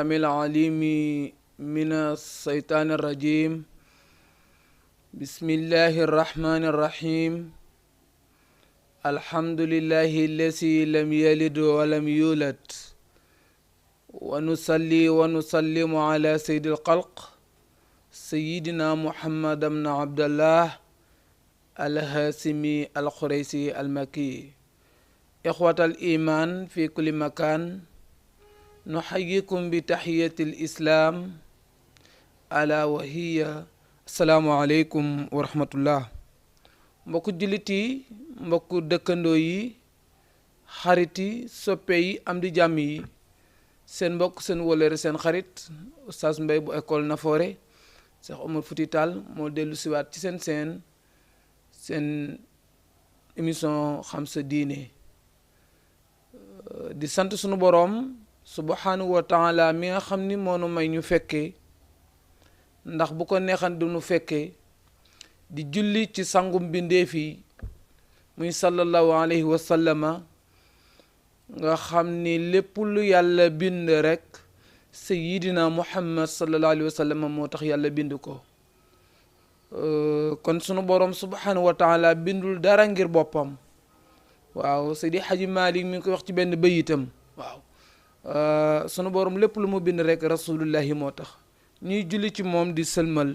السميع العليم من الشيطان الرجيم. بسم الله الرحمن الرحيم. الحمد لله الذي لم يلد ولم يولد، ونصلي ونسلم على سيد الخلق سيدنا محمد بن عبد الله الهاشمي القريشي المكي. إخوة الإيمان في كل مكان، نحييكم بتحية الإسلام ألا وهي السلام عليكم ورحمة الله. mbokku jullit yi, mbokku dëkkandoo yi, xarit yi, soppe yi, am di jàmm yi, seen mbokk seen wóllëre seen xarit Oustaz Mbaye bu école Nafoore Cheikh Omar Fouti Tall moo dellu siwaat ci seen émission xam sa diine. di sant sunu boroom subhanahu wa taala mi nga xam ni moo nu may ñu fekkee, ndax bu ko neexan du nu fekkee, di julli ci sangum bindeef yi muy sallallahu alayhi wa sallama, nga xam ni lépp lu yàlla bind rek sayyidina muhammad sallallahu alayhi wa sallama moo tax yàlla bind ko. kon sunu boroom subhanahu wa taala bindul dara ngir boppam. waaw Seydi Hadji Malick mi ngi koy wax ci benn bayitam. waaw sunu boroom lépp lu mu bind rek rasulullahi moo tax ñuy julli ci moom di sëlmal.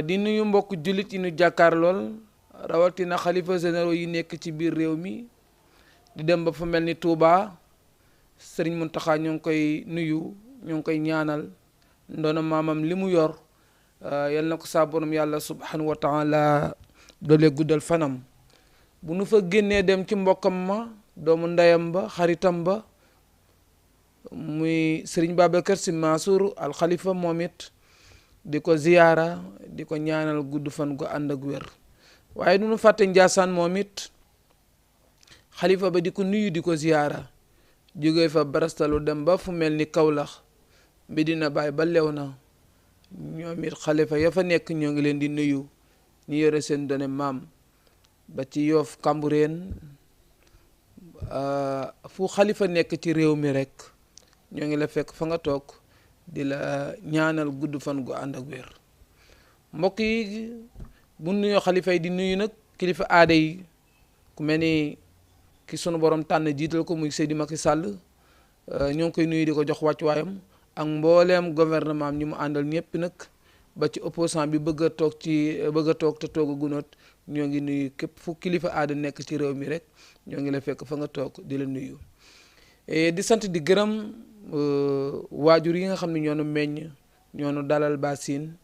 di nuyu mbokk jullit yi ñu jàkkaar lool, rawatina xalifa généraux yi nekk ci biir réew mi di dem ba fu mel ni Touba. Sëriñ Muntaxa ñoo ngi koy nuyu, ñoo ngi koy ñaanal ndoona maamam li mu yor, yal na ko saa borom yàlla subhanahu wa taala doole guddal fanam. bu nu fa génnee dem ci mbokkam ma, doomu ndeyam ba, xaritam ba, muy Sëriñ Babacar Sy Mansour al Khalifa, moom it di ko ziyaara, di ko ñaanal gudd fan gu ànd ak wér. waaye du nu fàtte Njaasaan, moom it xalifa ba di ko nuyu, di ko ziyaara, jóge fa barastalu dem ba fu mel ni Kawlax, Medina Baay ba Léona. ñoom it xalifa ya fa nekk ñoo ngi leen di nuyu, ñu yore seen done maam ba ci Yoof, Kambureen, fu xalifa nekk ci réew mi rek ñoo ngi la fekk fa nga toog di la ñaanal gudd fan gu ànd ak wér. mbokk yi, bu nuyoo xalifa yi di nuyu nag kilifa aada yi, ku mel ni ki sunu borom tànn jiital ko muy Seydi Macky Sall, ñoo ngi koy nuyu di ko jox wàccuwaayam, ak mbooleem gouvernement am ñi mu àndal ñëpp nag, ba ci opposant bi bëgg a toog te toog a gunoot. ñoo ngi nuyu képp fu kilifa aada nekk ci réew mi rek ñoo ngi la fekk fa nga toog di la nuyu. di sant di gërëm waajur yi nga xam ne ñoo nu meññ, ñoo nu dalal basin.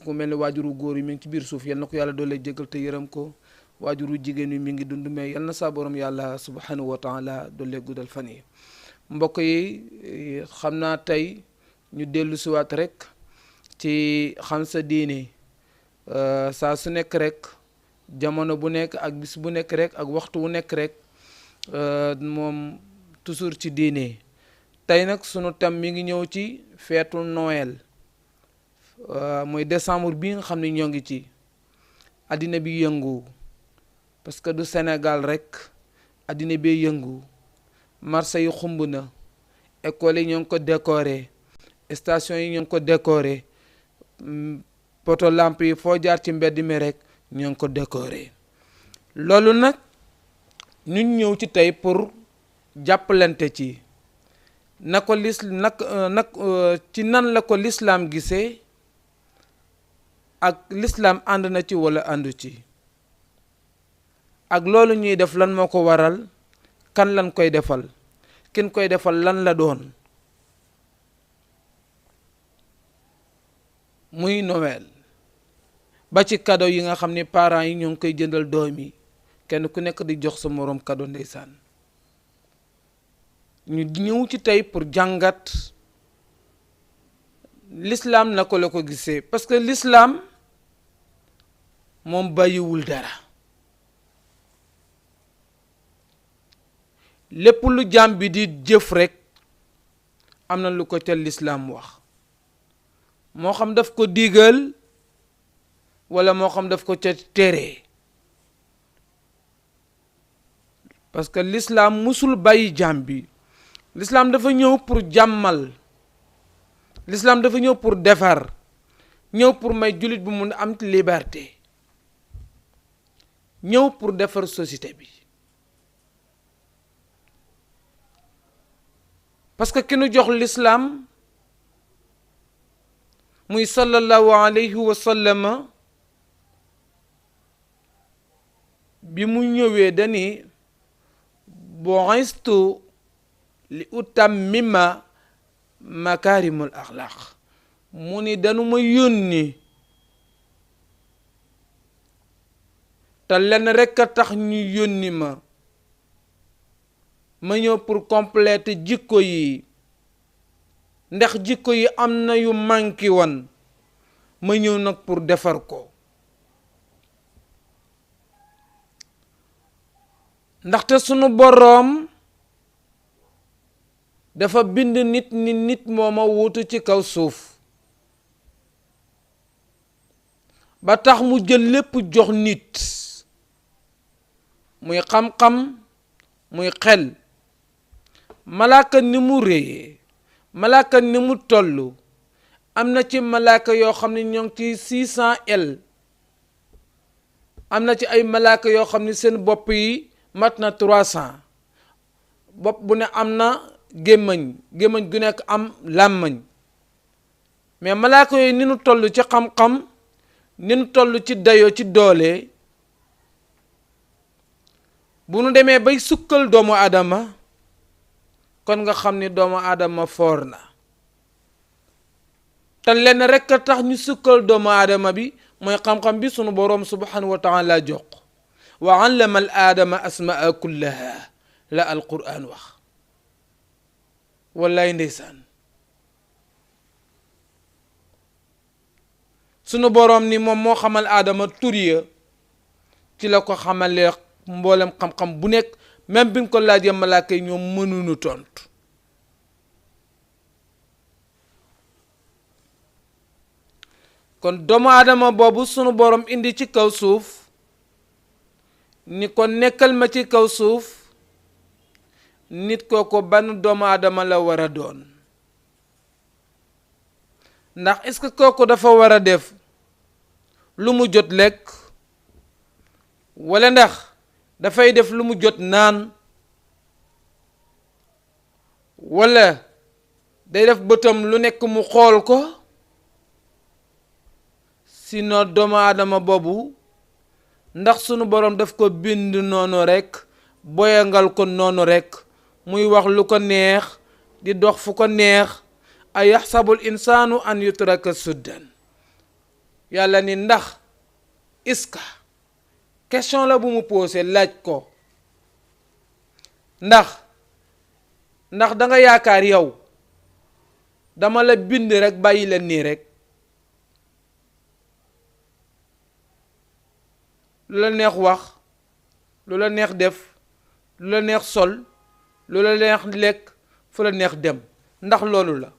ku mel ni waajuru góor yi mi ngi ci biir suuf, yal na ko yàlla doole jégal te yërëm ko. waajuru jigéen yi mi ngi dund, mais yal na saa borom yàlla subhanahu wa taala doole guddal fan yi. mbokk yi, xam naa tey ñu dellu siwaat rek ci xam sa diine. saa su nekk rek, jamono bu nekk ak bis bu nekk rek ak waxtu wu nekk rek, moom toujours ci diine. tey nag sunu thème mi ngi ñëw ci feetu Noël, mooy décembre bi nga xam ne ñoo ngi ci. addina bi yëngu, parce que du Sénégal rek, addina bi yëngu. marché yi xumb na, école yi ñoo ngi ko décoré, station yi ñoo ngi ko décoré, poto lampe yi foo jaar ci mbedd mi rek ñoo ngi ko décoré. loolu nag ñun ñëw ci tey pour jàppalante ci ci nan la ko lislaam gisee, ak lislaam ànd na ci wala àndu ci, ak loolu ñuy def lan moo ko waral, kan lan koy defal, kin koy defal lan la doon. muy Noël ba ci cadeau yi nga xam ne parents yi ñoo ngi koy jëndal doom yi, kenn ku nekk di jox sa moroom cadeau, ndeysaan. ñu ñëw ci tey pour jàngat l'islam na ko la ko gisee, parce que l'islam moom bàyyiwul dara. lépp lu jaam bi di jëf rek am na lu ko ca l'islam wax, moo xam daf ko digal wala moo xam daf ko ca tere. parce que l'islam musul bàyyi jaam bi l'islam dafa ñëw pour jàmmal, l'islam dafa ñëw pour defar, ñëw pour may jullit bu mun am liberté, ñëw pour defar société bi. parce que ki nu jox l'islam muy sallallahu alayhi wa sallama bi mu ñëwee dani bu'istu li utammima makarimul axlaq, mu ni danu ma yónni te lenn rekk a tax ñu yónni ma ñëw pour compléter jikko yi, ndax jikko yi am na yu manqué woon, ma ñëw nag pour defar ko. ndaxte sunu boroom dafa bind nit ni nit moo ma wuutu ci kaw suuf, ba tax mu jël lépp jox nit, muy xam-xam, muy xel. malaaka ni mu réyee, malaaka ni mu tollu, am na ci malaaka yoo xam ne ñoo ngi ci 600 am na ci ay malaaka yoo xam ne seen bopp yi mat na 300, bopp bu ne am na gémmañ gu nekk am làmmañ. mais malaaka yooyu ni nu toll ci xam-xam, ni nu toll ci dayoo ci doole, bu nu demee bay sukkal doomu aadama, kon nga xam ni doomu aadama foor na. te lenn rekk a tax ñu sukkal doomu aadama bi mooy xam-xam bi sunu boroom subhanahu wa taala jox. wa allama al aadama asmaa kullaha la alquran wax. wallaay ndeysaan, sunu boroom ni moom moo xamal aadama tur ya, ci la ko xamalee mboolem xam-xam bu nekk, même bi nga ko laajee malaaka yi ñoom mënuñu tontu. kon doomu aadama boobu sunu boroom indi ci kaw suuf ni ko nekkal ma ci kaw suuf, nit kooko ban doomu aadama la war a doon. ndax est-ce que kooku dafa war a def lu mu jot lekk, walla ndax dafay def lu mu jot naan, walla day def bëtam lu nekk mu xool ko. sinon doomu aadama boobu ndax sunu boroom daf ko bind noonu rekk, boyangal ko noonu rekk, muy wax lu ko neex, di dox fu ko neex. a yaxsabul insaanu an yutraka suddan. yàlla ni ndax iska question la bu mu posé laaj ko, ndax da nga yaakaar yow dama la bind rekk bàyyi la nii rekk, lu la neex wax, lu la neex def, lu la neex sol, lu la neex lekk, fu la neex dem, ndax loolu la?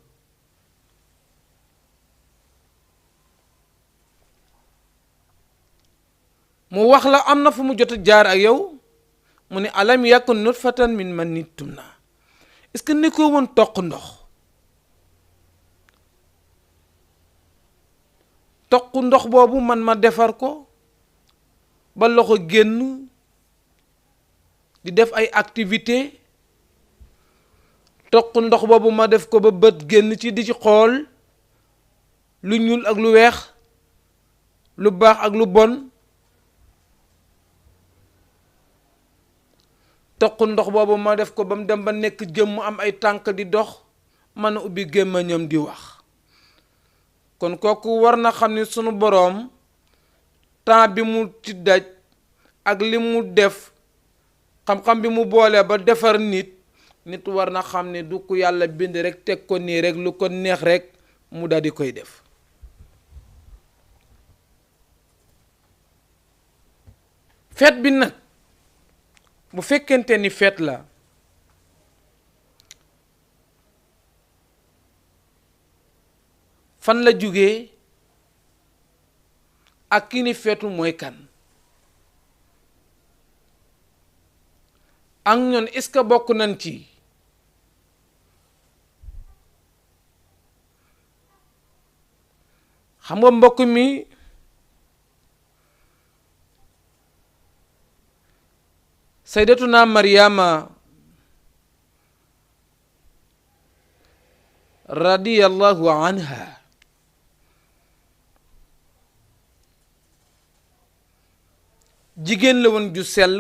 mu wax la am na fu mu jot a jaar ak yow, mu ne alam yakun nutfatan min mannin yumna. est-ce que ni ko woon toq ndox, toq ndox boobu man ma defar ko ba loxo génn di def ay activité, toq ndox boobu ma def ko ba bët génn ci di ci xool lu ñuul ak lu weex, lu baax ak lu bon. toq ndox boobu ma def ko ba mu dem ba nekk jëm mu am ay tànk di dox, mën a ubbi gémmiñam di wax. kon kooku war na xam ni sunu boroom temps bi mu ci daj ak li mu def, xam-xam bi mu boole ba defar nit war na xam ne du ko yàlla bind rekk teg ko nii rekk lu ko neex rekk mu daal di koy def. feet bi nag bu fekkente ni feet la, fan la jógee ak ki ni feetu mooy kan, ak ñoon est-ce que bokk nañ ci, xam nga mbokk mi sayyidatuna Maryama radiyallahu anha jigéen la woon ju sell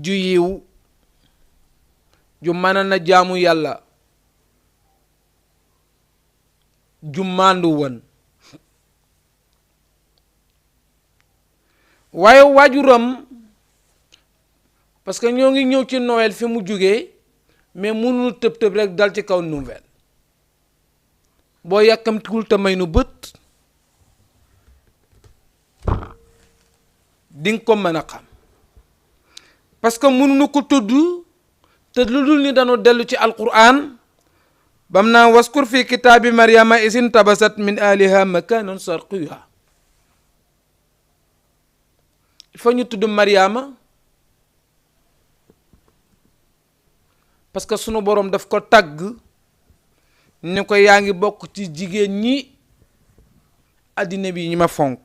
ju yiw ju mën na jaamu yàlla ju màndu woon waaye waajuram parce que ñoo ngi ñëw ci Noël fi mu jugee mais mënul tëb rek dal ci kaw nouvelle boo yàkkamtiwul te may nu bët dinga ko mën a xam parce que mënuñu ko tudd te lu dul ni dañoo dellu ci alquran bam naa waskur fi kitaabi Maryama isin tabasat min aliha makanan sarqiya il faut ñu tudd Maryama parce que sunu boroom daf ko tagg ne ko yaa ngi bokk ci jigéen ñi àddina bi ñi ma fonk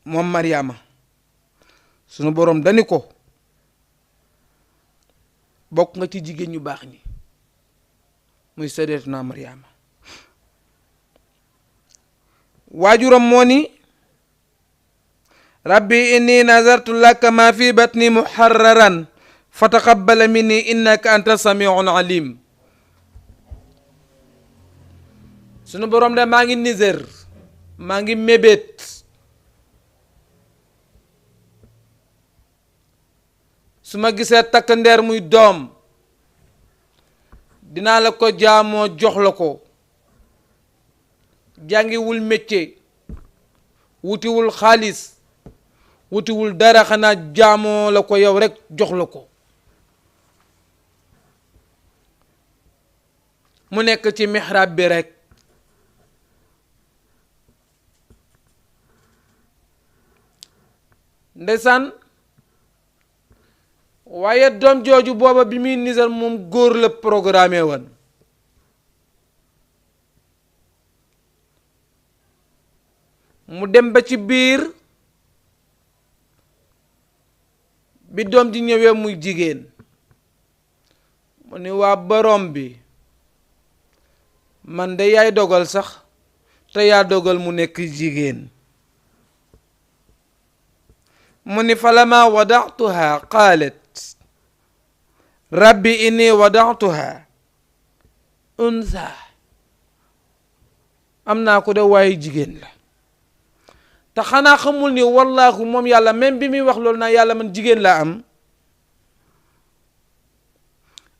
moom Maryama sunu boroom dani ko bokk nga ci jigéen ñu baax ñi muy sayyidatuna Maryama waajuram moo ni rabbi inni nazartu laka ma fi batni muharraran fataqabbala minni innaka anta samiun alim sunu boroom de maa ngi niser maa ngi mébét su ma gisee takk ndeer muy doom dinaa la ko jaamoo jox la ko jàngiwul métier wutiwul xaalis wutiwul dara xanaa jaamoo la ko yow rekk jox la ko mu nekk ci mihrab bi rekk ndeysaan waaye doom jooju booba bi muy nisar moom góor la programmé woon mu dem ba ci biir bi doom ji ñëwee muy jigéen mu ni waa borom bi man de yaay dogal sax te yaa dogal mu nekk jigéen mu ni falama wada'tuha qaalat rabbi inni wada'tuha unsa am naa ko de waaye jigéen la te xanaa xamul ni wallaahu moom yàlla même bi muy wax loolu naa yàlla man jigéen laa am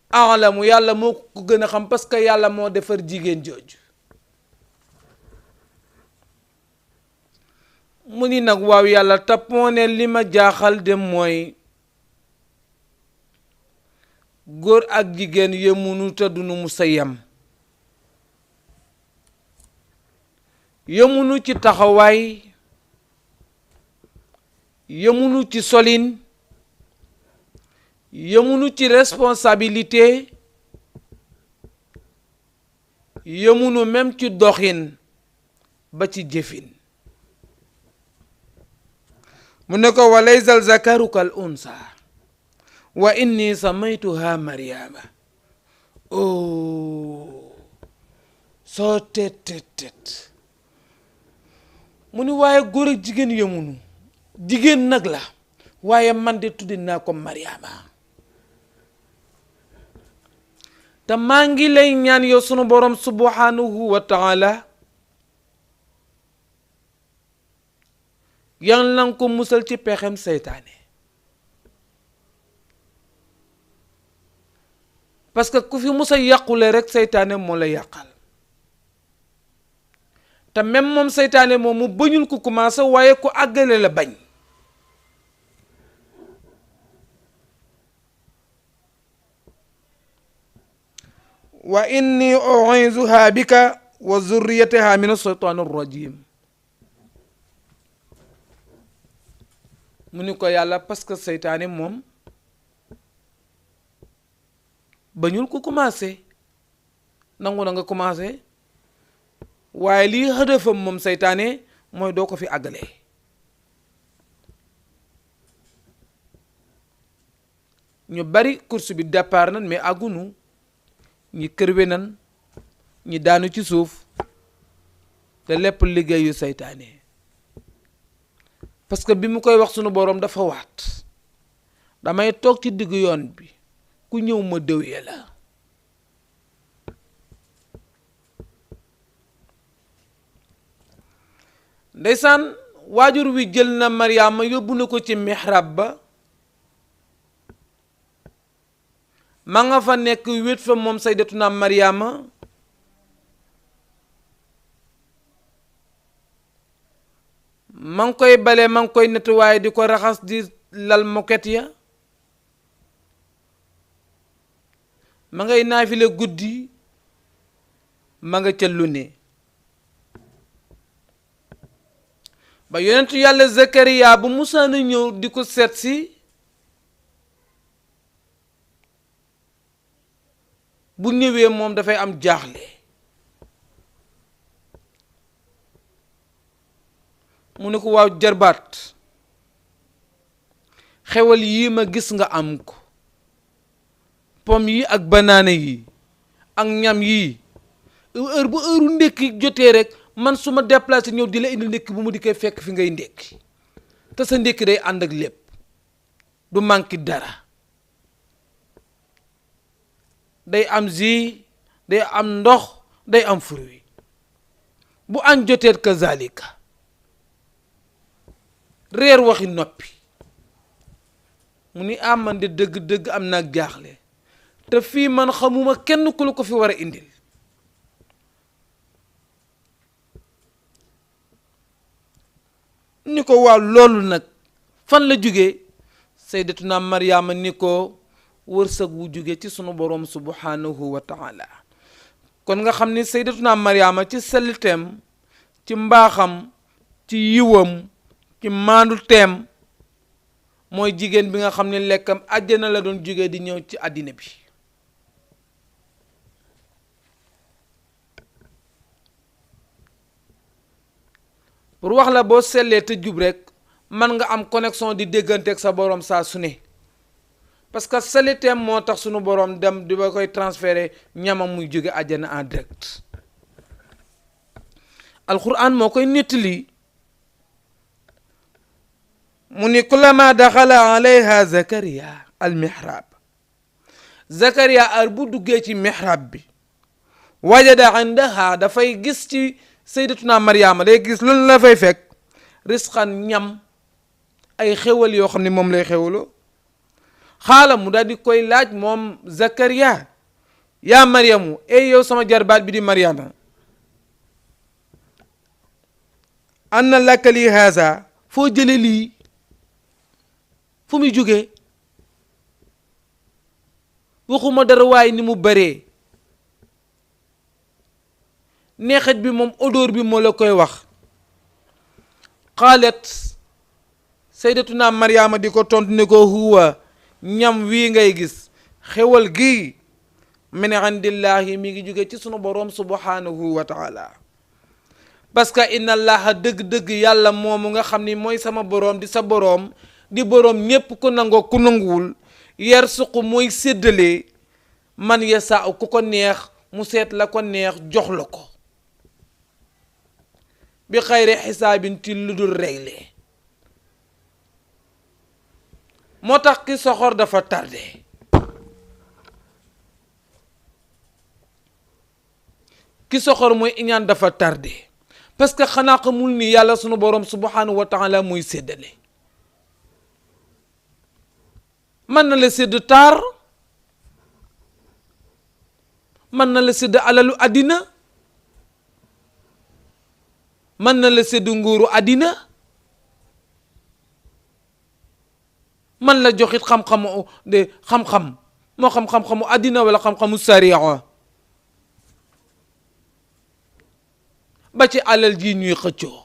alamu yàlla moo ko gën a xam parce que yàlla moo defar jigéen jooju mu ni nag waaw yàlla tappoone li ma jaaxal de mooy góor ak jigéen yemunu te dunu mu sa yem yemunu ci taxawaay yemunu ci solin yemunu ci responsabilité yemunu même ci doxin ba ci jëfin mu ne ko wa laysa al zakaru kal unsa wa inni samaytuha Maryama soo tet mu ni waaye góor ak jigéen yemunu jigéen nag la waaye man de tuddi naa ko Maryama te maa ngi lay ñaan yow sunu borom subhanahu wa taala yan lan ko musal ci pexem seytaane parce que ku fi musa yàqule rek seytaane moo la yàqal te même moom seytaane moom mu bañul ko commencé waaye ku àggale la bañ wa inni u'izuha bika wa zurriyataha min ash-shaytan ar-rajim mu ni ko yàlla parce que seytaane moom bañul ko commencé nangu na nga commencé waaye lii hëdëfam moom seytaane mooy doo ko fi àggalee. ñu bari course bi départ nan mais àggunu, ñi kërwe nan, ñi daanu ci suuf, te lépp liggéeyu seytaane. parce que bi mu koy wax sunu boroom dafa waat, damay toog ci diggu yoon bi ku ñëw ma dëwee la. ndeysaan waajur wi jël na Mariama yóbbu na ko ci mihrab ba, ma nga fa nekk wét fa moom sayyidatuna Mariama. ma ngi koy bale, ma ngi koy nettoyé di ko raxas, di lal moket ya, ma ngay naafile guddi, ma nga ca lu ne. ba yonentu yàlla Zakariya bu musaana ñëw di ko seet si, bu ñëwee moom dafay am jaaxle. mu ne ko waaw jarbaat, xewal yii ma gis nga am ko, pom yi ak banaana yi ak ñam yi, heure bu heure ndékki jotee rek man su ma déplacé ñëw di la indi ndékki bu mu di koy fekk fi ngay ndékki, te sa ndékki day ànd ak lépp, du manqué dara, day am jus, day am ndox, day am fruit, bu añ joteet kazalika, reer waxi noppi. mu ni man de dëgg-dëgg am naa jaaxle, te fii man xamuma kenn ku la ko fi war a indil. ni ko waaw loolu nag fan la jóge? sayyidatuna Mariama ni ko wërsëg wu jóge ci sunu boroom subhanahu wa taala. kon nga xam ni sayyidatuna Mariama ci selliteem, ci mbaaxam, ci yiwam, ci maandu teem, mooy jigéen bi nga xam ne lekkam àjjana la doon jóge di ñëw ci àddina bi. pour wax la boo sellee te jub rek man nga am connexion di déggante ak sa boroom saa su ne, parce que selliteem moo tax sunu boroom dem di ba koy transférer ñamam muy jóge àjjana en direct. alquran moo koy nettali, mu ni kullama daxala alayha Zakariya al mihrab, Zakariya ar bu duggee ci mihrab bi, wajada indaha, dafay gis ci sayyidatuna Mariama, day gis lan la fay fekk, risqan ñam, ay xewal yoo xam ne moom lay xewaloo. xaala mu daal di koy laaj moom Zakariya, yaa Mariamu, ey yow sama jarbaat bi di Mariama, anna laka li haza, foo jële lii, fu muy jógee? waxuma dara waaye ni mu bëree, neexet bi moom odeur bi moo la koy wax. qaalat sayyidatuna Mariama di ko tontu ne ko huwa, ñam wii ngay gis, xewal gii, min indillahi, mi ngi jóge ci sunu boroom subhanahu wa taala. parce que inna allaha dëgg-dëgg yàlla moomu nga xam ni mooy sama boroom di sa boroom, di boroom ñépp ku nangoo ku nanguwul, yarsuqu mooy séddale, man yasa ku ko neex mu seet la ko neex jox la ko, bi xayri xisaabin ci lu dul réglé. moo tax ki soxor dafa tardé, ki soxor mooy iñaan dafa tardé, parce que xanaa xamul ni yàlla sunu boroom subhanahu wa taala muy séddale. mën na la sédd taar, mën na la sédd alalu àddina, mën na la sédd nguuru àddina, man la joxit xam-xamu de xam-xam, moo xam xam-xamu àddina wala xam-xamu sariya, ba ci alal ji ñuy xëccoo.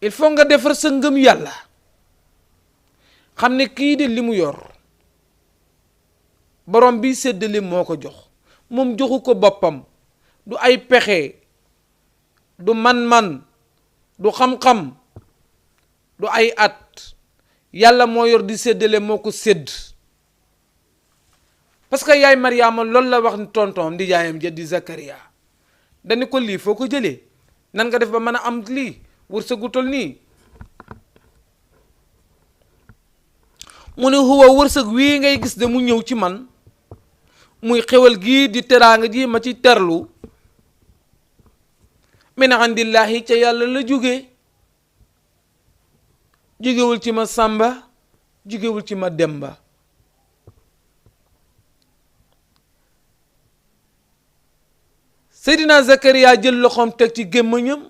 il faut nga defar sa ngëm yàlla, xam ne kii de li mu yor borom bi séddale moo ko jox, moom joxu ko boppam, du ay pexe, du man-man, du xam-xam, du ay at. yàlla moo yor di séddale, moo ko sédd. parce que yaay Mariama loolu la wax ni tonton di yaayam ja di Zakaria dañu ko lii foo ko jëlee, nan nga def ba mën a am lii wërsëgu tol nii. mu ne huwa wërsëg wii ngay gis de mu ñëw ci man, muy xewal gii di teraanga ji ma ci terlu, min indillahi ca yàlla la jógewul ci ma Sàmba, jógewul ci ma Demba. Seydina Zakaria jël loxoom teg ci gémmiñam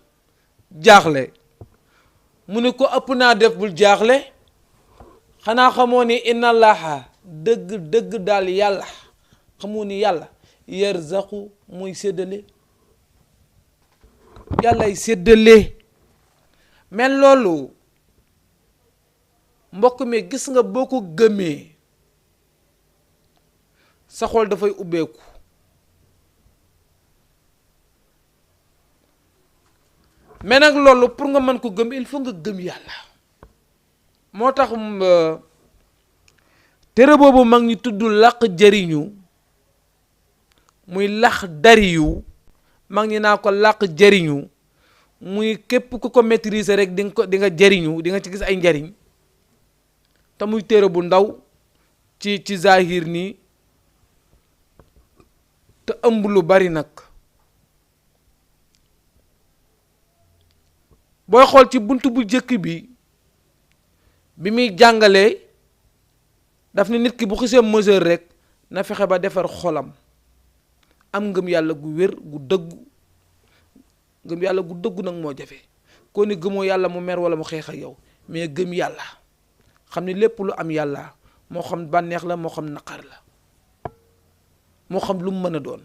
jaaxle, mu ne ko ëpp naa def, bul jaaxle, xanaa xamoo ni inna allaha dëgg dëgg daal yàlla, xamoo ni yàlla yarzaqu muy séddale, yàllay séddale. mais loolu mbokk mi gis nga boo ko gëmee sa xol dafay ubbeeku. mais nag loolu pour nga mën ko gëm il faut nga gëm yàlla. moo tax téere boobu mag ñi tudd laq jëriñu, muy lax dariyu, mag ñi naa ko laq jëriñu, muy képp ku ko maîtriser rek di nga jëriñu, di nga ci gis ay njariñ. te muy téere bu ndaw ci zahir nii, te ëmb lu bari nag. booy xool ci bunt bu jëkk bi muy jàngalee, daf ne nit ki bu xisee mesure rek na fexe ba defar xolam, am ngëm yàlla gu wér gu dëggu. ngëm yàlla gu dëggu nag moo jafe. koo ni gëmoo yàlla mu mer wala mu xeex ak yow, mais gëm yàlla xam ni lépp lu am yàlla, moo xam bànneex la, moo xam naqar la, moo xam lu mu mën a doon.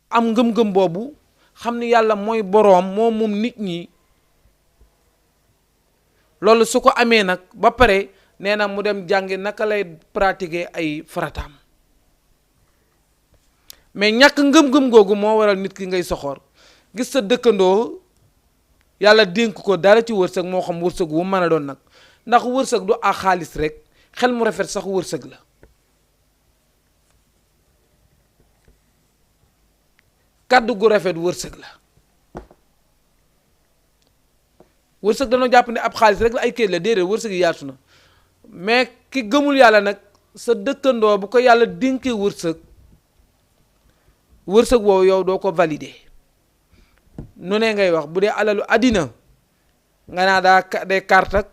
am ngëm-ngëm boobu, xam ni yàlla mooy boroom, moo moom nit ñi. loolu su ko amee nag ba pare nee na mu dem jàngi naka lay pratiquer ay farataam. mais ñàkk ngëm-ngëm googu moo waral nit ki ngay soxor. gis sa dëkkandoo yàlla dénk ko dara ci wërsëg, moo xam wërsëg wu mën a doon nag, ndax wërsëg du a xaalis rek, xel mu rafet sax wërsëg la. kàddu gu rafet wërsëg la. wërsëg dañoo jàpp ne ab xaalis rek la, ay kayit la, déedéet wërsëg yi yaatu na. mais ki gëmul yàlla nag, sa dëkkandoo bu ko yàlla dénkee wërsëg, wërsëg woowu yow doo ko valider. nu ne ngay wax, bu dee alalu àddina nga naa day carte ak,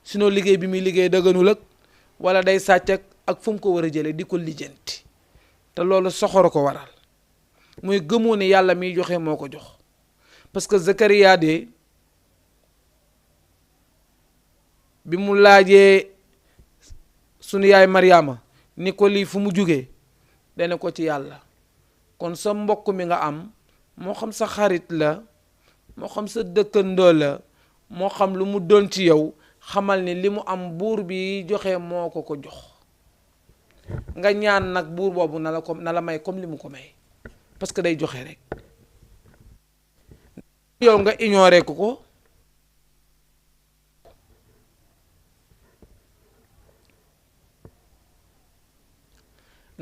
sinon liggéey bi muy liggéey dëgganul ak, wala day sàcc ak fu mu ko war a jëlee di ko lijjanti. te loolu soxor ko waral, mooy gëmoo ne yàlla miy joxe moo ko jox. parce que Zakaria de bi mu laajee sunu yaay Mariama ni ko lii fu mu jugee, dana ko ci yàlla. kon sa mbokk mi nga am, moo xam sa xarit la, moo xam sa dëkkandoo la, moo xam lu mu doon ci yow, xamal ni li mu am buur bi joxe moo ko ko jox. nga ñaan nag buur boobu na la may comme li mu ko may, parce que day joxe rek. yow nga ignoré ko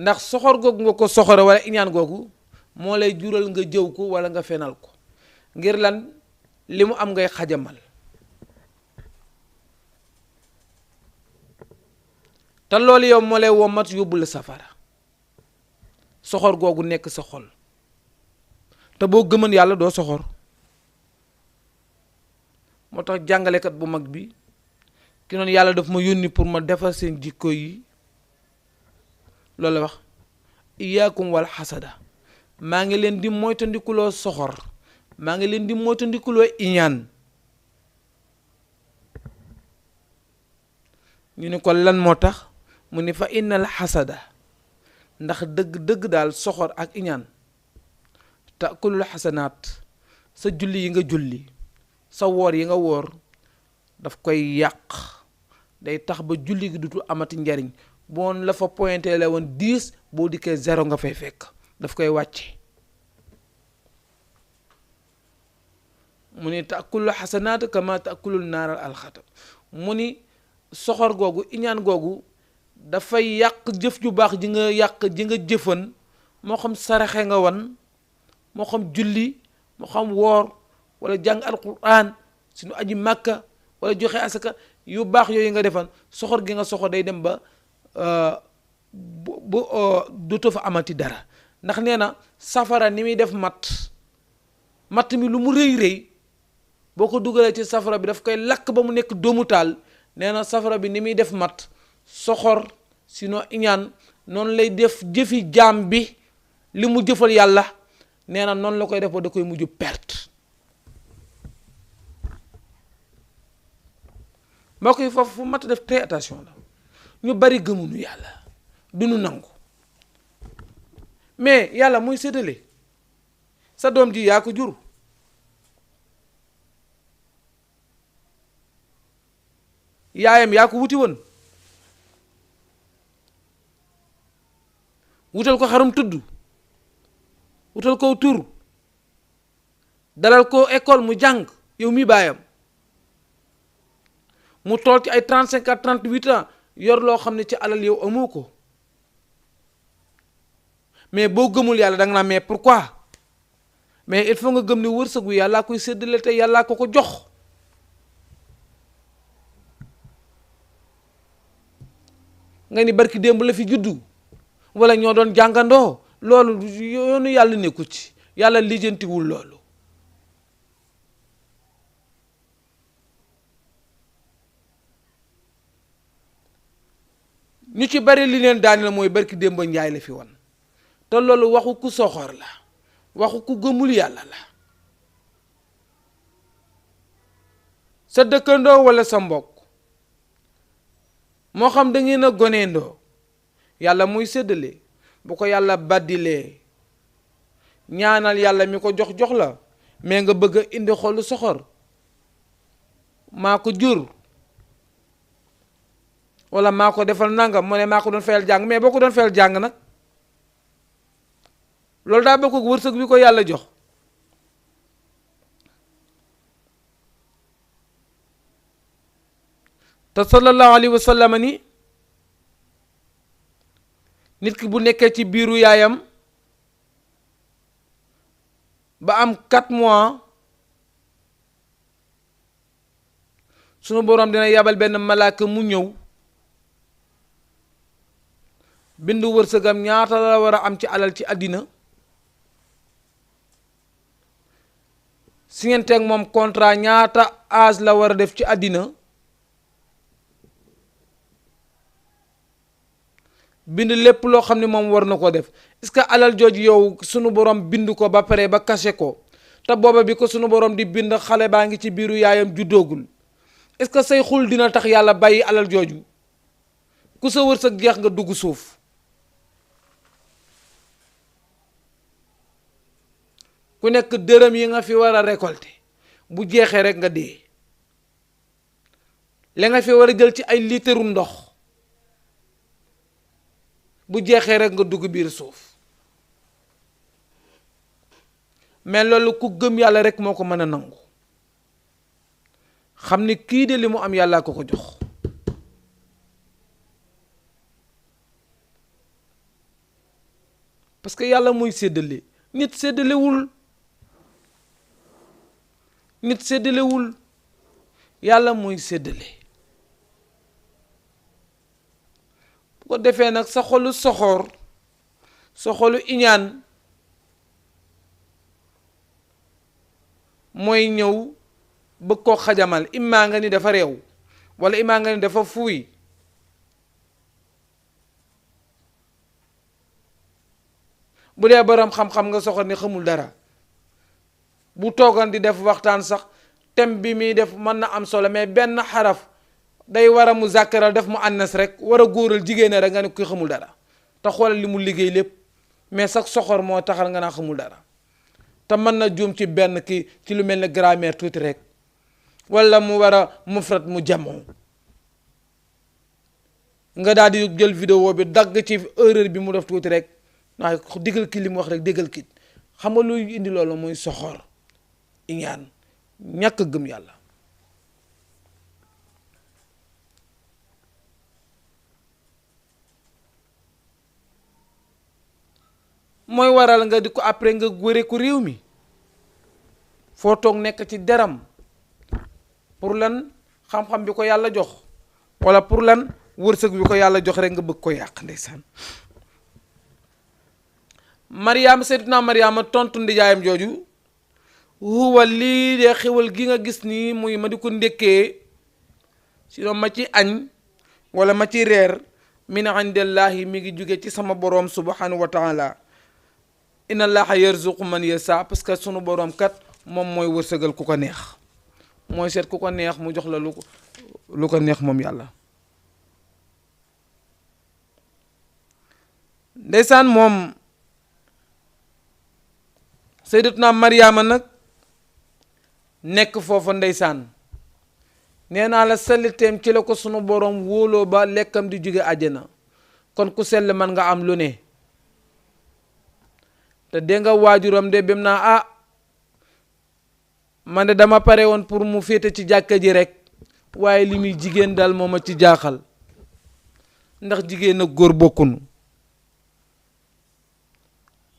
ndax soxor googu nga ko soxore wala iñaan googu moo lay jural nga jëw ko wala nga fenal ko ngir lan li mu am ngay xajamal. te loolu yow moo lay womat yóbbu la safara soxor googu nekk sa xol te boo gëmën yàlla doo soxor. moo tax jàngalekat bu mag bi ki noonu yàlla daf ma yónni pour ma defar seen jikko yi loolu la wax iyaakum wal xasada maa ngi leen di moytandikuloo soxor maa ngi leen di moytandikuloo iñaan. ñu ne ko lan moo tax mu ni fa innal xasada ndax dëgg daal soxor ak iñaan takulul xasanaat sa julli yi nga julli sa woor yi nga woor daf koy yàq day tax ba julli gi dutu amati njariñ boon la fa pointé la woon 10 boo dikkee 0 nga fay fekk daf koy wàcce. mu ni takulul xasanaat kama takulul naaral alxatab mu ni soxor googu iñaan googu dafay yàq jëf ju baax ji nga jëfan moo xam saraxe nga wan moo xam julli moo xam woor wala jàng alquran suñu aji màkka wala joxe asaka yu baax yooyu nga defan soxor gi nga soxor day dem ba bu dootoo fa amati dara ndax nee na safara ni muy def matt mi lu mu rëy boo ko dugalee ci safara bi daf koy lakk ba mu nekk doomu taal. nee na safara bi ni muy def mat soxor sinon iñaan noonu lay def jëfi jaam bi li mu jëfal yàlla nee na noonu la koy def ba da koy mujj perte. moo koy foofu fu mat def très attention la ñu bari gëmuñu yàlla duñu nangu mais yàlla muy séddale sa doom ji yaa ko jur yaayam yaa ko wuti woon wutal ko xarum tudd wutal ko tur dalal ko école mu jàng yow mi baayam mu tool ci ay 35 à 38 ans yor loo xam ne ci alal yow amoo ko mais boo gëmul yàlla da nga naa mais pourquoi mais il faut nga gëm ne wërsëgu yàllaa koy séddale te yàllaa ko jox. nga ni barki démb la fi juddu wala ñoo doon jàngandoo loolu yoonu yàlla nekku ci yàlla lijjantiwul loolu. ñu ci bari li leen daani la mooy barki démb njaay la fi wan te loolu waxu ku soxor la waxu ku gëmul yàlla la. sa dëkkandoo wala sa mbokk moo xam da ngeen a goneendoo yàlla muy séddale bu ko yàlla baddilee ñaanal yàlla mi ko jox la mais nga bëgg a indi xolu soxor maa ko jur wala maa ko defal nangam mu ne maa ko doon fayal jàng mais boo ko doon fayal jàng nag loolu daa bokk ak wërsëg bi ko yàlla jox. te sallallahu alayhi wa sallam ni nit ki bu nekkee ci biiru yaayam ba am 4 mois sunu boroom dina yabal benn malaaka mu ñëw bindu wërsëgam ñaata la war a am ci alal ci àddina siñenteeg moom contrat ñaata âge la war a def ci àddina bind lépp loo xam ne moom war na ko def. est-ce que alal jooju yow sunu borom bind ko ba pare ba caché ko te booba bi ko sunu borom di bind xale baa ngi ci biiru yaayam juddoogul est-ce que say xul dina tax yàlla bàyyi alal jooju ku sa wërsëg jeex nga dugg suuf. ku nekk dërëm yi nga fi war a récolter bu jeexee rek nga dee li nga fi war a jël ci ay liitaru ndox bu jeexee rek nga dugg biir suuf. mais loolu ku gëm yàlla rek moo ko mën a nangu xam ni kii de li mu am yàllaa ko jox. parce que yàlla mooy séddale. nit séddalewul yàlla mooy séddale. bu ko defee nag sa xolu soxoor, sa xolu iñaan mooy ñëw bëgg koo xajamal. immaa nga ni dafa réew, wala immaa nga ni dafa fuuy. bu dee borom xam-xam nga soxor ni xamul dara, bu toogan di def waxtaan sax thème bi muy def mën na am solo, mais benn xaraf day war a mu zàkkaral def mu annas rek, war a góoral jigéen rek nga ne kuy xamul dara. te xoolal li mu liggéey lépp, mais sax soxor moo taxal nga naa xamul dara. te mën na juum ci benn kii, ci lu mel ne grammaire tuuti rek, wala mu war a mufrat mu jamoo, nga daal di jël vidéo bi dagg ci erreur bi mu def tuuti rek, waaye digal ki li mu wax rek digal ki. xam nga luy indi loolu mooy soxor, iñaan, ñàkk gëm yàlla. mooy waral nga di ko après nga wëre ko réew mi, foo toog nekk ci deram. pour lan? xam-xam bi ko yàlla jox, wala pour lan? wërsëg bi ko yàlla jox rek nga bëgg ko yàq. ndeysaan. Mariama, Sayyidatuna Mariama tontu ndijaayam jooju, huwa lii de xewal gi nga gis nii muy ma di ko ndékkee, sinon ma ci añ wala ma ci reer, min indillahi, mi ngi jóge ci sama boroom subhanahu wa taala. inna allaha yarzuqu man yasa, parce que sunu boroom kat moom mooy wërsëgal ku ko neex, mooy seet ku ko neex mu jox la lu ko neex moom yàlla. ndeysaan, moom Sayyidatuna Mariama nag nekk foofa. ndeysaan, nee naa la selliteem ci la ko sunu boroom wóoloo ba lekkam di jóge àjjana. kon ku sell man nga am lu ne. te dégg nga waajuram de bim naa man de dama pare woon pour mu féete ci jàkka ji rek, waaye li muy jigéen daal moo ma ci jaaxal, ndax jigéen ak góor bokkunu.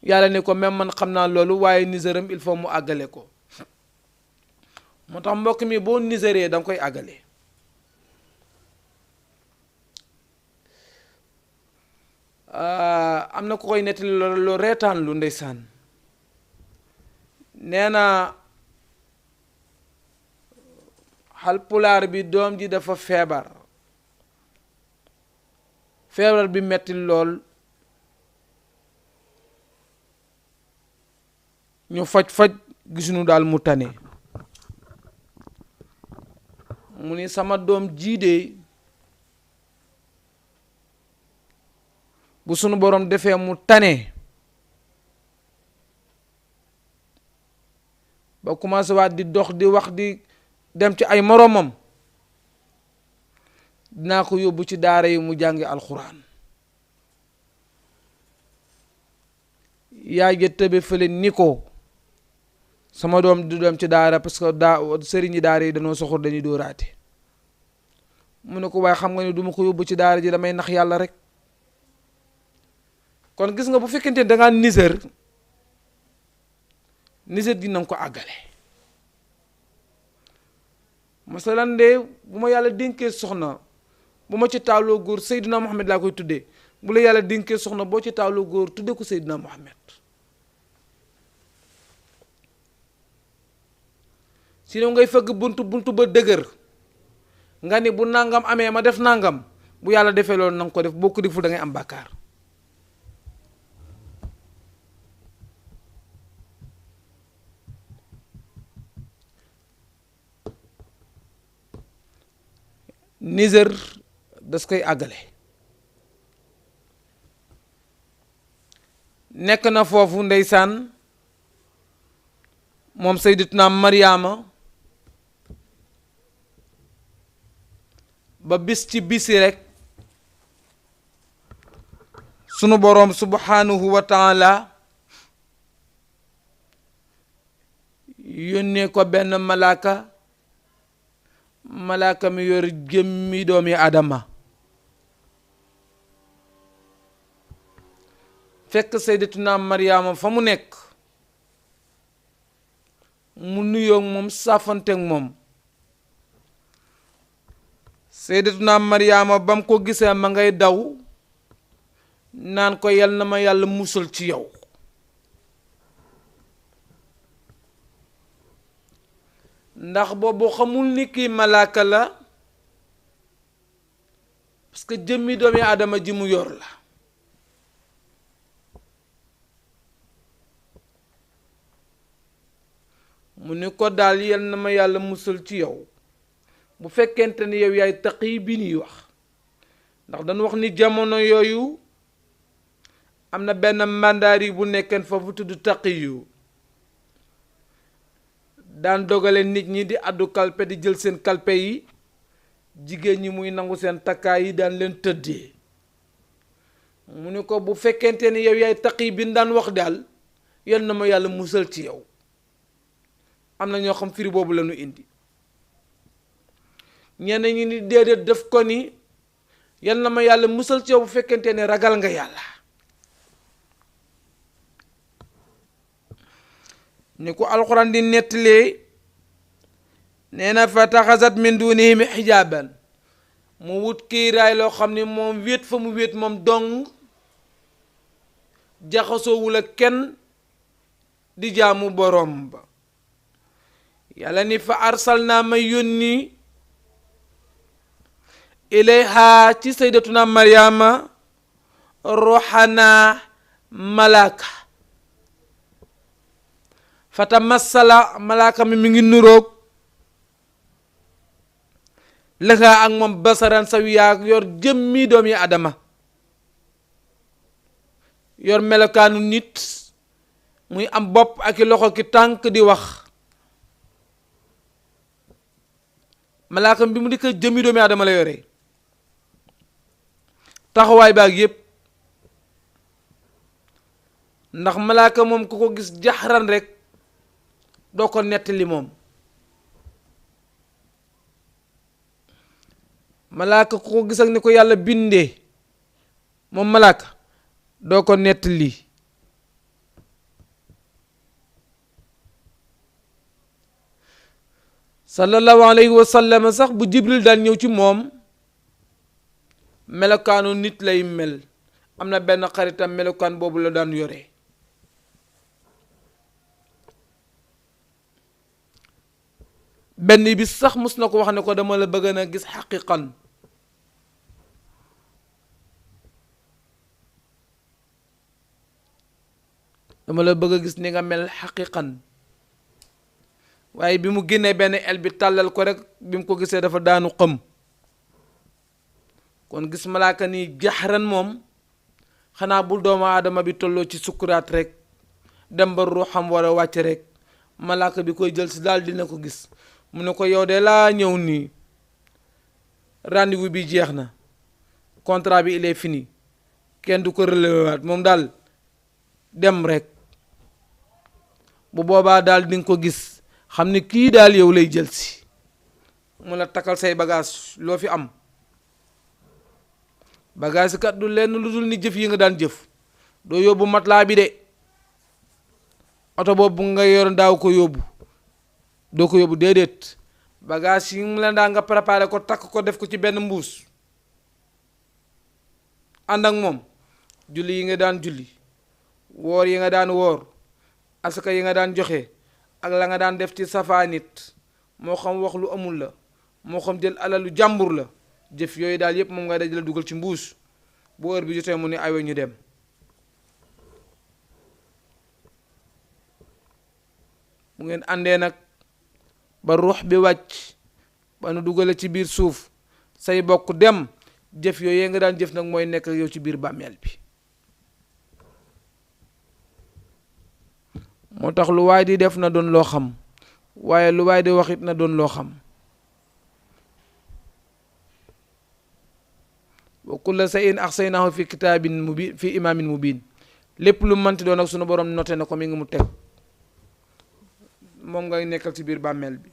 yàlla ne ko même man xam naa loolu, waaye niseram il faut mu àggale ko. moo tax mbokk mi boo niseree da nga koy àggale. am na ku koy nettali lu reetaan lu. ndeysaan, nee na Haalpulaar bi doom ji dafa feebar bi metti lool. ñu faj gisuñu daal mu tane. mu ni sama doom jiidee bu sunu borom defee mu tane ba commencé waat di dox di wax di dem ci ay moromam, dinaa ko yóbbu ci daara yi mu jàngi alxuraan. yaay ja tëbe fële ni ko sama doom du dem ci daara parce que sëriñi daara yi dañoo soxor, dañuy dóoraate. mu ne ko waaye xam nga ne du ma ko yóbbu ci daara ji, damay nax yàlla rek. kon gis nga bu fekkente ne da ngaa niser gi na nga ko àggale. masalan de bu ma yàlla dénkee soxna, bu ma ci taaloo góor Seydina Muhammad laa koy tuddee. bu la yàlla dénkee soxna boo ci taaloo góor tuddee ko Seydina Muhammad. sinon ngay fëgg buntu ba dëgër, nga ni bu nangam amee ma def nangam, bu yàlla defee loolu na nga ko def, boo ko deful da ngay am bàkkaar. niser das koy àggale. nekk na foofu ndeysaan moom Sayyidatuna Mariama ba bis ci bisi rek sunu boroom subhanahu wa taala yónnee ko benn malaaka mi yor jëmmi doomi Adama. fekk sayyidatuna Mariama fa mu nekk mu nuyoo moom saafanteeg moom. sayyidatuna Mariama ba mu ko gisee ma ngay daw naan ko yal na ma yàlla musal ci yow. ndax boobu xamul ni kii malaaka la, parce que jëmmi doomi aadama ji mu yor la. mu ni ko daal yal na ma yàlla musal ci yow bu fekkente ni yow yaay taqi bi ñuy wax. ndax dañu wax ni jamono yooyu am na benn mandaari bu nekkeen foofu tudd taqi yu daan dogale nit ñi di addu kalpe di jël seen kalpe yi, jigéen ñi muy nangu seen takkaay yi daan leen tëddee. mu ni ko bu fekkente ni yow yaay taqi bi daan wax daal yal na ma yàlla musal ci yow. am na ñoo xam firi boobu la ñu indi, ñenn ñi ni déedéet def ko ni yal na ma yàlla musal ci yow bu fekkente ne ragal nga yàlla. ni ko alxuraan di nettalee nee na fa taxasat min dunihim xijaaban, mu wut kiiraay loo xam ni moom wéet fa mu wéet moom dong jaxasoowul ak kenn di jaamu boroom ba. yàlla ni fa arsalna ma yónni ilayha ci sayyidatuna Mariama ruuxana malaaka. fata masala malaaka mi ngi nuroog lëkkaa ak moom basaran sawiya yor jëmmi doomi adama, yor melokaanu nit, muy am bopp ak i loxo ki tànk di wax. malaaka bi mu di ko jëmmi doomi adama la yore, taxawaay baag yépp. ndax malaaka moom ku ko gis jaxran rek doo ko nettali moom. malaaka ku ko gis ak ni ko yàlla bindee moom malaaka doo ko nettali. sallallahu alayhi wa sallam sax bu jibril daan ñëw ci moom melokaanu nit lay mel. am na benn xaritam melokaan boobu la daan yore. benn bis sax mus na ko wax ne ko dama la bëgg na gis xaqiqan. dama la bëgg a gis ni nga mel xaqiqan. waaye bi mu génnee benn el bi tàllal ko rek bi mu ko gisee dafa daanu xëm. kon gis malaaka ni jaxran moom xanaa bul doomu aadama bi tolloo ci sukkuraat rek dem ba ruuxam war a wàcc rek malaaka bi koy jël si daal dina ko gis. mu ne ko yow de laa ñëw nii, rendez-vous bi jeex na, contrat bi il est fini, kenn du ko relevé waat, moom daal dem rek. bu boobaa daal di nga ko gis xam ne kii daal yow lay jël si. mu la takkal say bagage loo fi am. bagage kat du lenn lu dul ni jëf yi nga daan jëf. doo yóbbu matelas bi de, oto boobu nga yor daaw ko yóbbu, doo ko yóbbu déedéet. bagage yi mu la daa nga préparé ko, takk ko, def ko ci benn mbuus ànd ak moom. julli yi nga daan julli, woor yi nga daan woor, asaka yi nga daan joxe, ak la nga daan def ci safaanit, moo xam wax lu amul la, moo xam jël alalu jàmbur la, jëf yooyu daal yépp moom nga dajale dugal ci mbuus. bu heure bi jotee mu ne aywa ñu dem. bu ngeen àndee nag ba ruux bi wàcc ba nu dugale ci biir suuf, say bokk dem, jëf yooyu nga daan jëf nag mooy nekk yow ci biir bàmmeel bi. moo tax lu waay di def na doon loo xam, waaye lu waay di waxit na doon loo xam. wa kulla shay'in ahsaynaahu fi kitaabin mubin, fi imaamin mubin. lépp lu manti doon ak sunu borom noté na ko mi ngi mu teg, moom ngay nekkal ci biir bàmmeel bi.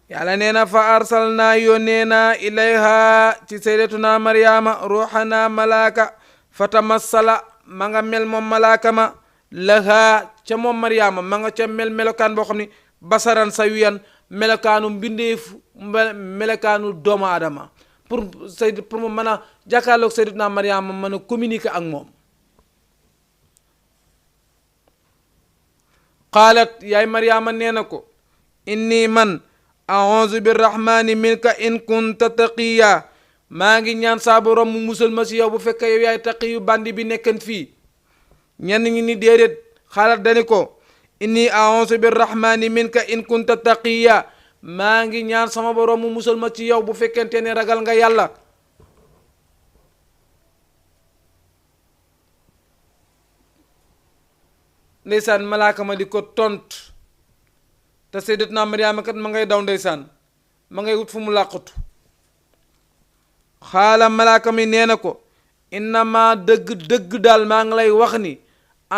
yàlla nee na fa arsalnaa yónnee naa ilayha ci sayyidatuna Mariama ruuxana malaaka fatamassala ma nga mel moom malaaka ma lahaa ca moom Mariama ma nga ca melokaan boo xam ni basaran sawiyan melokaanu mbindeef melokaanu doomu aadama pour mu mën a jàkkaarloog sayyidatuna Mariama mën a communiquer ak moom. qaalat yaay Mariama nee na ko inni man a'uuzu birrahmani minka in kunta taqiya maa ngi ñaan saa borom mu musal ma si yow bu fekkee yow yaay taqiyu bandi bi nekkan fii. ñenn ñi ni déedéet xaalat dani ko inni a'uuzu birrahmani minka in kunta taqiya maa ngi ñaan sama borom mu musal ma ci yow bu fekkente ne ragal nga yàlla. ndeysaan malaaka ma di ko tont te sayyidatuna Mariama kat ma ngay daw ndeysaan ma ngay wut fu mu làqutu. xaala malaaka mi nee na ko innama dëgg daal maa ngi lay wax ni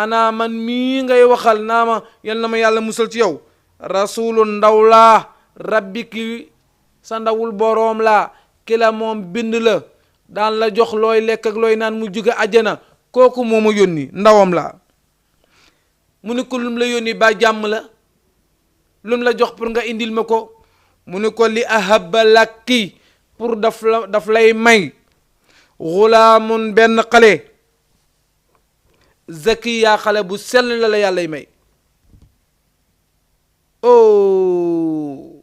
ana man mii ngay waxal naa ma yal na ma yàlla musal ci yow rasulu ndaw laa rabbiki sa ndawul boroom laa ki la moom bind la daan la jox looy lekk ak looy naan mu jóge àjjana kooku moo ma yónni ndawam laa. mu ne ko lum la yónni ba jàmm la lum la jox pour nga indil ma ko mu ne ko li ahaba lakki pour daf lay may xulaamun benn xale zakiya xale bu sell la yàllay may. oh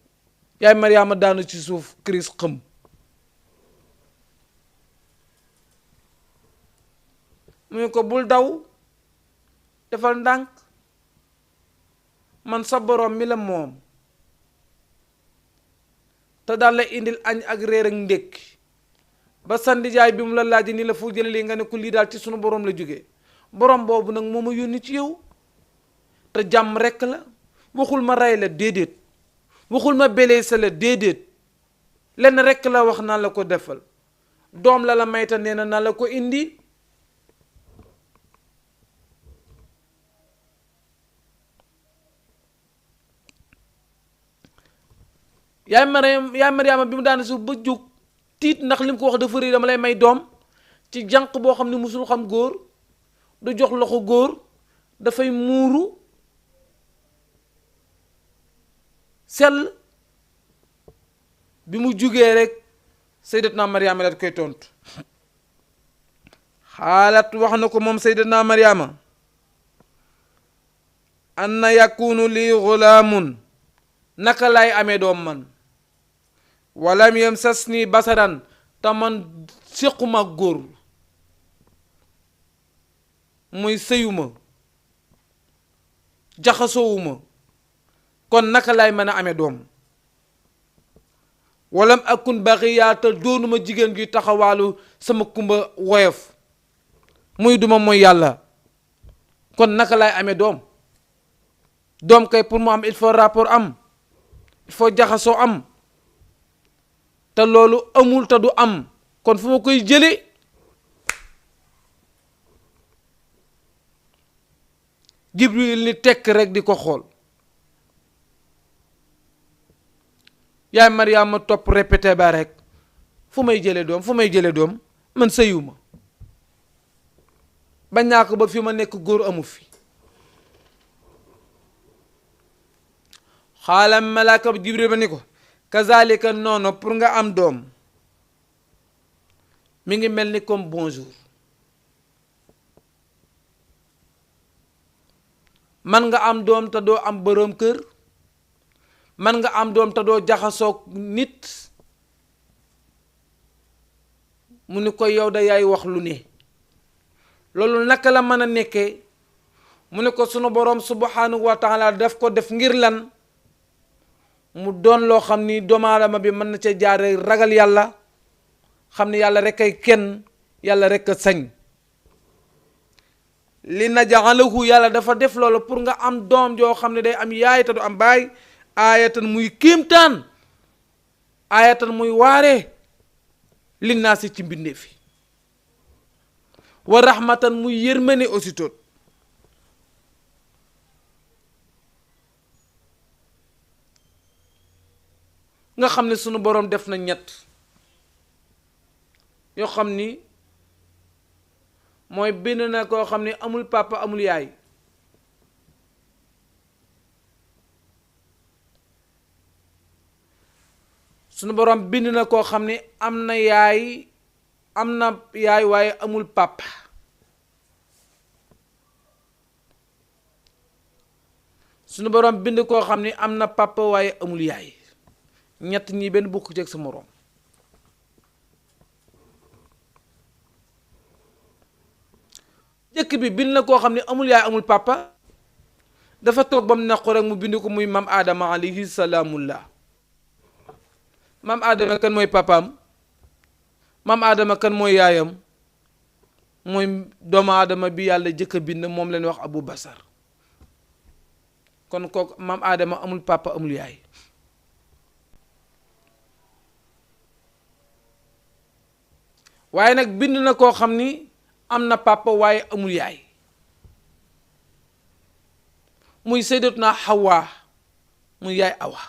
yaay Mariama daanu ci suuf crise xëm mu ne ko bul daw defal ndànk man sa borom mi la moom te daal la indil añ ak réer ak ndékki ba sandijaay bi mu la laaj ni la fu jële lii nga ne ko lii daal ci sunu borom la jógee borom boobu nag moo ma yónni ci yow te jàmm rekk la waxul ma rey la déedéet waxul ma blessé la déedéet lenn rekk la wax naa la ko defal doom la mayta nee na la ko indi. yaay Mariama bi mu daan suuf ba jóg tiit ndax li mu ko wax dafa rëy dama lay may doom ci jànq boo xam ne musul xam góor du jox loxo góor dafay muuru sell bi mu jugee rek sayyidatna Mariama daat koy tontu xaalat wax na ko moom sayyidatna Mariama anna yakunu lii xulaamun naka lay amee doom man walam yamsasni basaran te man séquma góor muy sëyuma jaxasoowuma kon naka lay mën a amee doom walam akun baxiya te doonuma jigéen gi taxawaalu sama kumba woyof muy duma mooy yàlla kon naka lay amee doom kay pour mu am il faut rapport am il faut jaxasoo am te loolu amul te du am kon fu ma koy jële Jibril ni tekk rek di ko xool yaay Mariama topp répété ba rek fu may jële doom man sëyuma bañ naa ko ba fi ma nekk góor amu fi. xaalam malaaka Jibril ba ni ko kazalika noonu pour nga am doom mi ngi mel ni comme bonjour man nga am doom te doo am boroom kër man nga am doom te doo jaxasoog nit mu ni ko yow da yaay wax lu ne loolu naka la mën a nekkee mu ne ko sunu boroom subhanahu wa taala daf ko def ngir lan mu doon loo xam ni doomu aadama bi mën na ca jaare ragal yàlla xam ni yàlla rek ay kenn yàlla rek a sañ li naj'alahu yàlla dafa def loolu pour nga am doom joo xam ne day am yaay te du am baay aayatan muy kéemtaan aayatan muy waare linnaasi ci mbindeef yi wa rahmatan muy yërmande aussitôt nga xam ne sunu boroom def na ñett yoo xam ni mooy bind na koo xam ne amul papa amul yaay. sunu borom bind na koo xam ne am na yaay waaye amul papa. sunu borom bind koo xam ne am na papa waaye amul yaay. ñett ñi benn bokk ci ak sa moroom. jëkk bi bind na koo xam ne amul yaay amul papa dafa toog ba mu naqu rek mu bind ko muy maam Adama alayhi salaamullah. maam Adama kan mooy papaam, maam Adama kan mooy yaayam, mooy doomu Adama bi yàlla jëkk a bind, moom leen wax Abu Basar. kon kooku maam Adama amul papa amul yaay. waaye nag bind na koo xam ni am na papa waaye amul yaay, muy sayyidatuna Hawa, muy yaay Awa.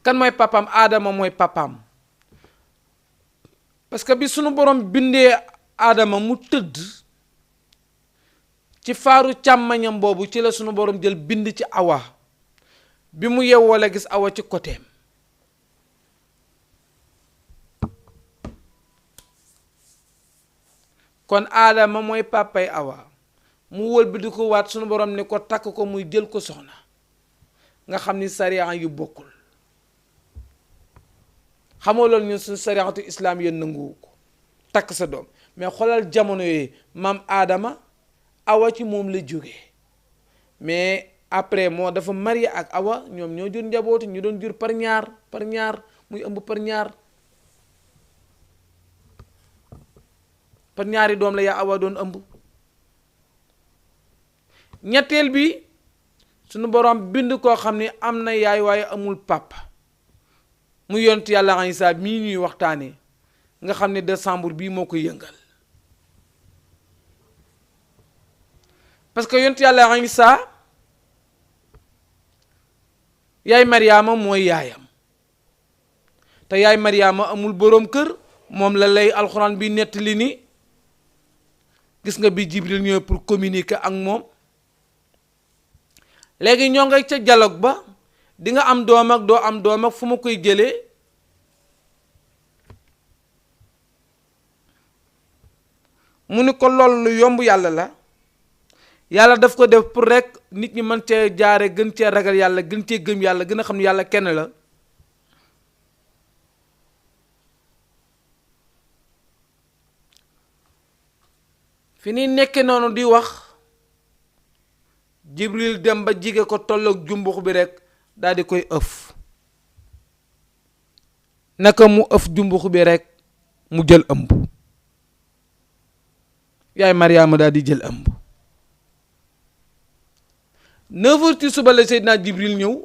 kan mooy papaam? Adama mooy papaam. parce que bi sunu borom bindee Adama mu tëdd ci faaru càmmañam boobu ci la sunu borom jël bind ci Awa. bi mu yewwoo la gis Awa ci côtéem. kon Adama mooy papay Awa. mu wël bi di ko waat sunu borom ne ko takk ko muy jël ko soxna. nga xam ni sariya yu bokkul. xamoo loolu ñun suñu sariatu islam yéen nanguwu ko takk sa doom. mais xoolal jamono yooyu maam Adama Awa ci moom la jógee. mais après moo dafa marié ak Awa, ñoom ñoo jur njabootu, ñu doon jur par ñaar muy ëmb par ñaar. par ñaari doom la yaa Awa doon ëmb. ñetteel bi sunu borom bind koo xam ne am na yaay waaye amul papa. mu yonent yàlla Isa mii ñuy waxtaanee nga xam ne décembre bii moo ko yëngal. parce que yonent yàlla Isa yaay Mariama mooy yaayam. te yaay Mariama amul boroom kër, moom la lay alxuraan bi nettali ni gis nga bi Jibril ñëw pour communiquer ak moom. léegi ñoo ngay ca dialogue ba di nga am doom ak doo am doom ak fu ma koy jëlee. mu ni ko lool lu yomb yàlla la. yàlla daf ko def pour rek nit ñi mën cee jaare gën cee ragal yàlla, gën cee gëm yàlla, gën a xam ne yàlla kenn la. fi ni nekke noonu di wax Jibril dem ba jige ko tolloog jumbux bi rek daal di koy ëf. naka mu ëf jumbux bi rek mu jël ëmb. yaay Mariama daal di jël ëmb. 9h ci suba la Seydina Jibril ñëw,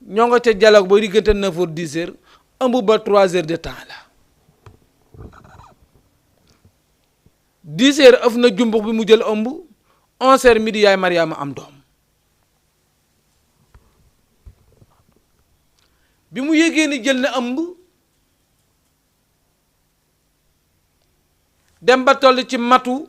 ñoo nga ca dialogue ba diggante 9h 10h, ëmb ba 3h de temps la. 10h ëf na jumbux bi mu jël ëmb, 11h midi yaay Mariama am doom. bi mu yégee ni jël na ëmb, dem ba toll ci matu,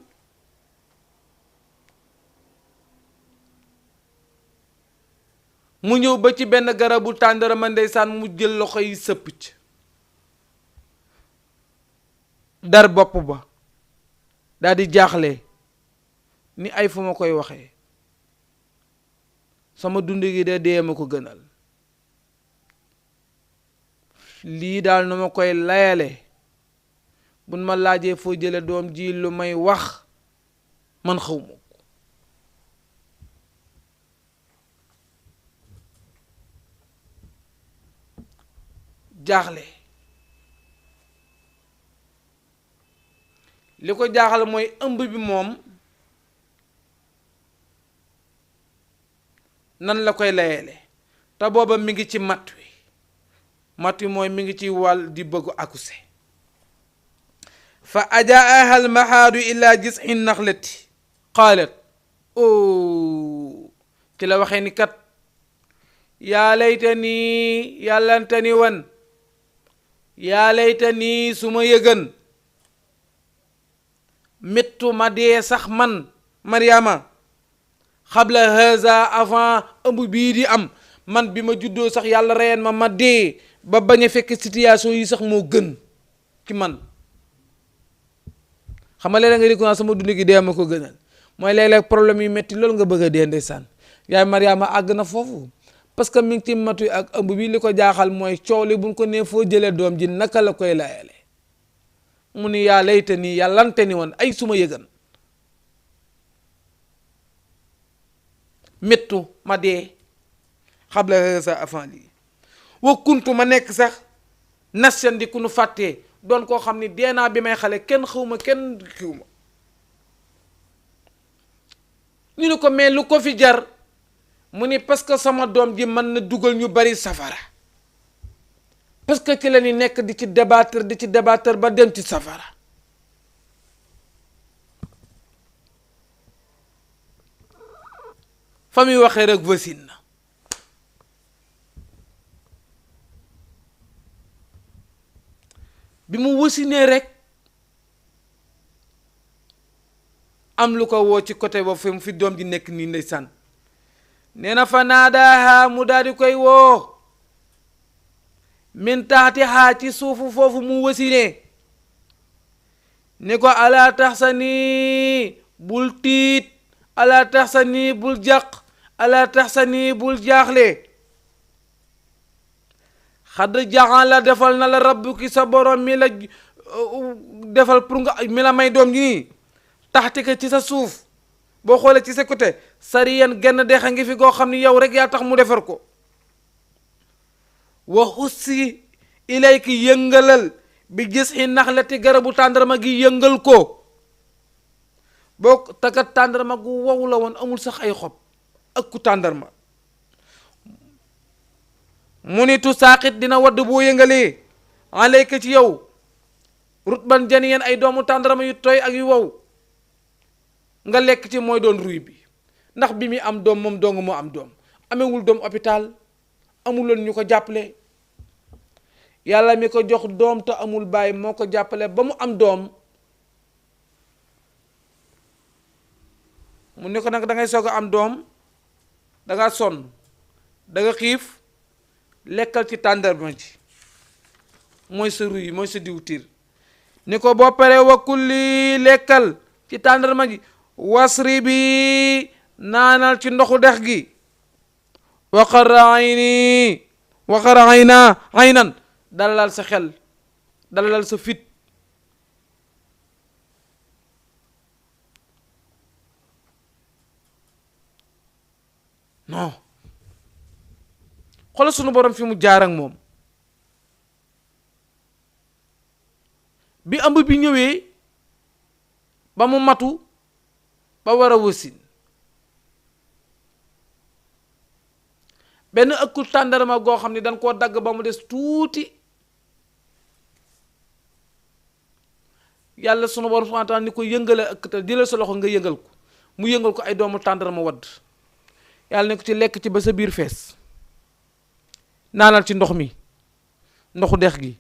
mu ñëw ba ci benn garabu tàndarama ndeysaan mu jël loxo yi sëpp ci dar bopp ba daal di jaaxle ni ay fu ma koy waxee, sama dund gi de dee ma ko gënal. lii daal nu ma koy layale buñ ma laajee foo jële doom ji lu may wax man xawma ko. jaaxle li ko jaaxal mooy ëmb bi moom nan la koy layele te booba mi ngi ci mat wi mooy mi ngi ci wàll di bëggu akuse. fa ajaaha al mahaadu ila jis'i naxlati qaalat ci la waxee ni kat yaa laytani yàllante ni wan yaa laytani su ma yëgën mittu ma dee sax man Mariama xabla haza avant ëmb bii di am, man bi ma juddoo sax yàlla reyeen ma dee ba bañ a fekk situation yi sax moo gën ci man. xam nga léeg-léeg nga di ko sama dund gi dee ma ko gënal, mooy léeg-léeg problème yu metti loolu nga bëgg a dee ndeysaan. yaay Mariama àgg na foofu parce que mi ngi ci matu ak ëmb bi li ko jaaxal mooy coow li buñ ko nee foo jëlee doom ji naka la koy layale. mu ni yaa layta nii yàllante ni woon ay suma yëgan méttu ma dee xabla sa avant lii wa kuntu ma nekk sax nation di ku nu fàttee doon koo xam ni dee naa bi may xale kenn xawma kenn xiwma. ñu ne ko mais lu ko fi jar mu ni parce que sama doom ji mën na dugal ñu bari safara, parce que ci la ni nekk di ci débattre ba dem ci safara. fa muy waxee rek vaccine na. bi mu wasinee rek am lu ko woo ci côté ba fi doom ji nekk nii ndeysaan. nee na fa naadaaha mu daal di koy woo min taxtihaa ci suufu foofu mu wasinee ni ko alaa taxsanii bul tiit, alaa taxsanii bul jàq, alaa taxsanii bul jaaxle. xadd jaxala defal na la rabbuki sa borom mi la defal pour nga mi la may doom ji nii taxti ko ci sa suuf boo xoolee ci sa côté sariyan genn dexa ngi fi goo xam ni yow rek yaa tax mu defar ko. wa hussi ilayki yëngalal bi gis i naxlati garabu tàndarma gi yëngal ko boo takat tàndarma gu wow la woon amul sax ay xob ak ku tàndarma. mu ni tu saaxit dina wadd boo yëngalee alayka ci yow rutban janiyan ay doomu tàndarma yu tooy ak yu wow nga lekk ci mooy doon ruy bi. ndax bi muy am doom moom dong moo am doom, amewul doom hôpital, amuloon ñu ko jàppale. yàlla mi ko jox doom te amul baay moo ko jàppale ba mu am doom. mu ne ko nag da ngay soog a am doom, da nga sonn, da nga xiif, lekkal ci tàndarma ji mooy sa ruy mooy sa diwtiir. ni ko boo paree wa kulli lekkal ci tàndarma ji wasri bi naanal ci ndoxu dex gi. waqarra ayna aynan dalalal sa xel, dalalal sa fit. non xoolal sunu borom fi mu jaar ak moom bi ëmb bi ñëwee ba mu matu ba war a wasin benn ëkkul tàndarma goo xam ne dañ koo dagg ba mu des tuuti yàlla sunu borom subhanahu wa ta'ala ni ko yëngale ëkkatal jëlal sa loxo nga yëngal ko mu yëngal ko ay doomu tàndarma wadd yàlla ne ko ci lekk ci ba sa biir fees naanal ci ndox mi ndoxu dex gi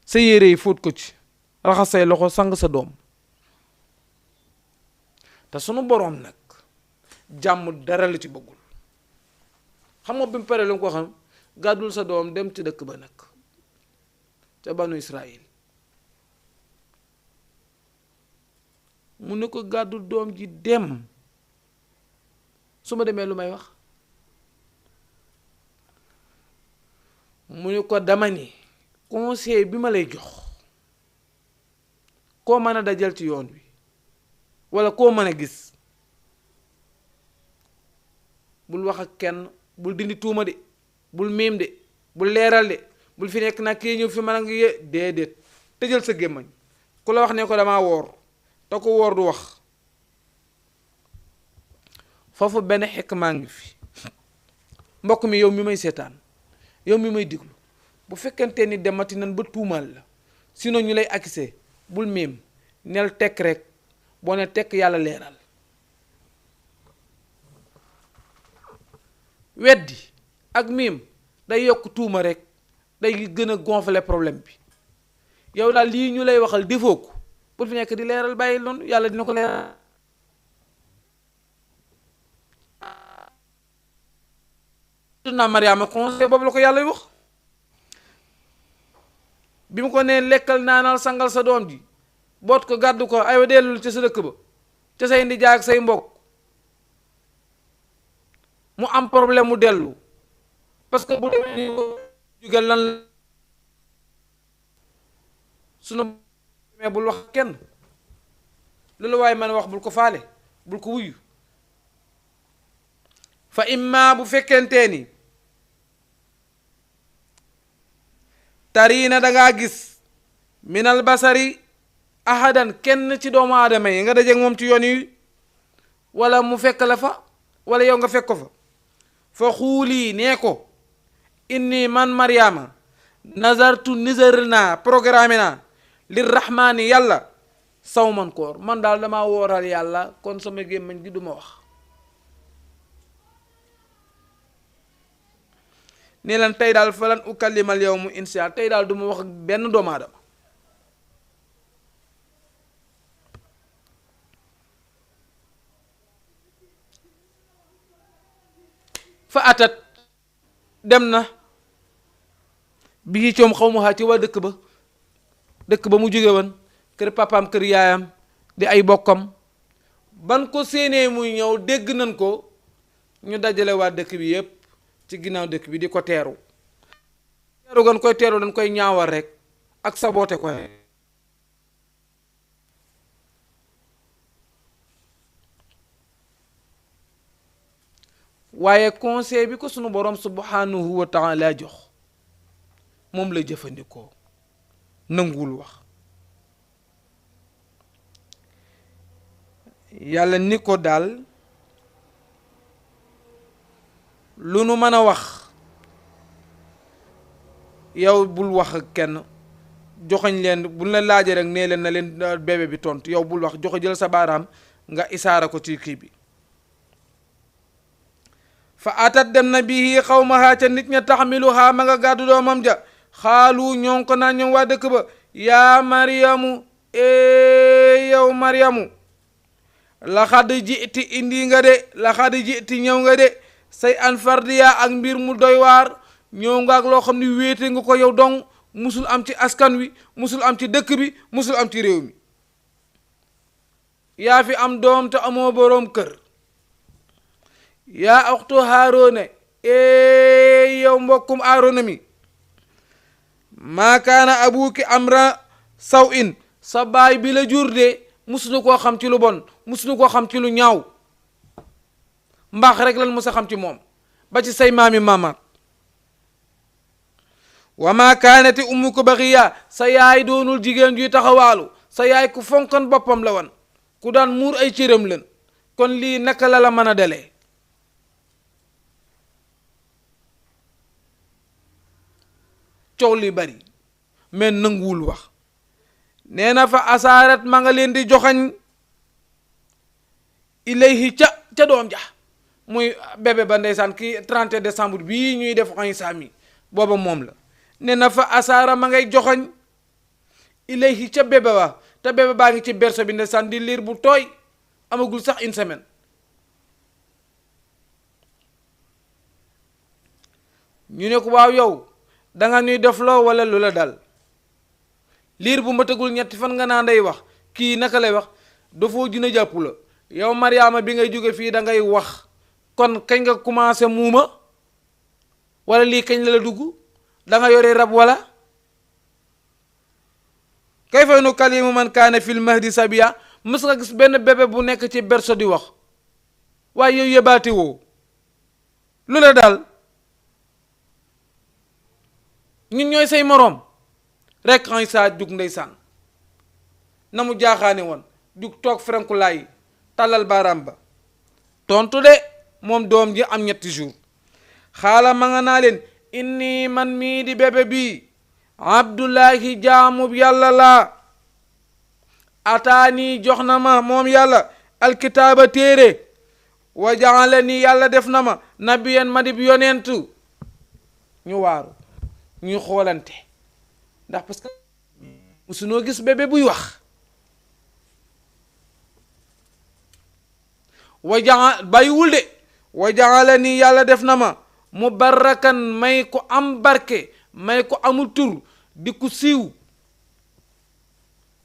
sa yére yi fóot ko ci raxas say loxo sang sa doom. te sunu boroom nag jàmm dara la ci bëggul. xam nga bi mu paree lu ko xam gàddul sa doom dem ci dëkk ba nag ca banu Israël mu ne ko gàddul doom ji dem su ma demee lu may wax mu ne ko dama ni conseil bi ma lay jox koo mën a dajal ci yoon wi walla koo mën a gis bul wax ak kenn, bul dindi tuuma de, bul miim de, bul leeral de, bul fi nekk nag kii ñëw fi mën a ngi déedéet tëjal sa gémmañ. ku la wax ne ko damaa woor te ko woor du wax. foofu benn xekk maa ngi fi mbokk mi yow mi may seetaan yow mi may diglu bu fekkente ni demati nan ba tuumaal la sinon ñu lay accusé bul miim nel tekk rek boo ne tekk yàlla leeral. weddi ak miim day yokk tuuma rek day gën a gonfler problème bi yow daal lii ñu lay waxal defoo ko pour fi nekk di leeral bàyyi noonu yàlla dina ko leeral. naa Mariama conseil boobu la ko yàlla wax bi mu ko nee lekkal naanal sangal sa doom ji boot ko gàddu ko aywa dellul ca sa dëkk ba ca say ndi jaag say mbokk mu am problème mu dellu parce que bu demee ni jugal lan sunu mais bul wax kenn loolu waaye man wax bul ko faale bul ko wuyu fa imma bu fekkentee ni tariina dangaa gis minal basari ahadan kenn ci doomu aadama yi nga dajeeg moom ci yoon yi wala mu fekk la fa wala yow nga fekk ko fa fa xuuli nee ko inni man Mariama nazartu nizar naa programme naa lirrahmaani yàlla sawman koor man daal damaa wooral yàlla kon sama gémmañ gi duma wax nii lan tey daal fa lan ukallimal yawma insa tey daal duma wax ak benn doomu aadama fa atat dem na bii coom xaw ma xaa ci waa dëkk ba mu jóge woon kër papaam kër yaayam di ay bokkam ban ko séenee muy ñëw dégg nañ ko ñu dajale waa dëkk bi yépp ci ginnaaw dëkk bi di ko teeru gan koy teeru dañ koy ñaawal rek ak saboote ko waaye conseil bi ko sunu borom subhanahu wa taala jox moom la jëfandikoo nanguwul wax yàlla ni ko daal lu nu mën a wax yow bul wax ak kenn joxoñ leen buñ la laajee rek nee leen na leen bébé bi tontu yow bul wax joxe jël sa baaraam nga isaara ko ci kii bi fa atat dem na bii xawmahaa ca nit ña taxmiluhaa ma nga gàddu doomam ja xaalu ñoo ko naan ñoom waa dëkk ba yaa Mariamu yow Mariamu laxad jiti indi nga de laxad jiti ñëw nga de say an fardiya ak mbir mu doy waar ñëw nga ak loo xam ne wéete nga ko yow dong musul am ci askan wi musul am ci dëkk bi musul am ci réew mi yaa fi am doom te amoo boroom kër yaa oxtu Haaruna yow mbokkum Haaruna mi maa kaana abuki amra saw in sa baay bi la jur de musunu koo xam ci lu bon musunu koo xam ci lu ñaaw mbaax rek lan musa xam ci moom ba ci say maami maamaat wa maa kaanati ummuka baxiya sa yaay doonul jigéen juy taxawaalu sa yaay ku fonkan boppam la woon ku daan muur ay cëram leen kon lii naka la mën a dalee coow li bari mais nanguwul wax nee na fa asaarat ma nga leen di joxañ ilayhi ca doom ja muy bébé ba ndeysaan ki 31 décembre bii ñuy def Iisaa mi booba moom la nee na fa asaara ma ngay joxañ ilayhi ca bébé wa te bébé baa ngi ci berceau bi ndeysaan di liir bu tooy amagul sax une semaine ñu ne ko waaw yow danga ñuy def loo wala lu la dal liir bu matagul ñetti fan nga naa nday wax kii naka lay wax dafoo dina jàpp la yow Mariama bi ngay jóge fii da ngay wax kon kañ nga commencé muuma wala lii kañ la dugg da nga yore rab wala kayfa nukallimu man kaana fil mahdi sabiya mës nga gis benn bébé bu nekk ci berceau di wax waaye yow yëbaate woo lu la dal ñun ñooy say moroom rek Iisaa jug ndeysaan na mu jaaxaane woon jug toog ferenkulaay tàllal baaraam ba tontu de moom doom ji am 3 jours xaala ma nga naa leen inni man mii di bébé bii abdullahi jaamub yàlla laa ataani jox na ma moom yàlla alkitaaba téere wa jaalani yàlla def na ma nabiyan ma dib yonentu ñu waaru ñuy xoolante ndax parce que musunoo gis bébé buy wax bàyyiwul de wa jaala nii yàlla def na ma mubarrakan may ko am barke may ko amul tur di ko siiw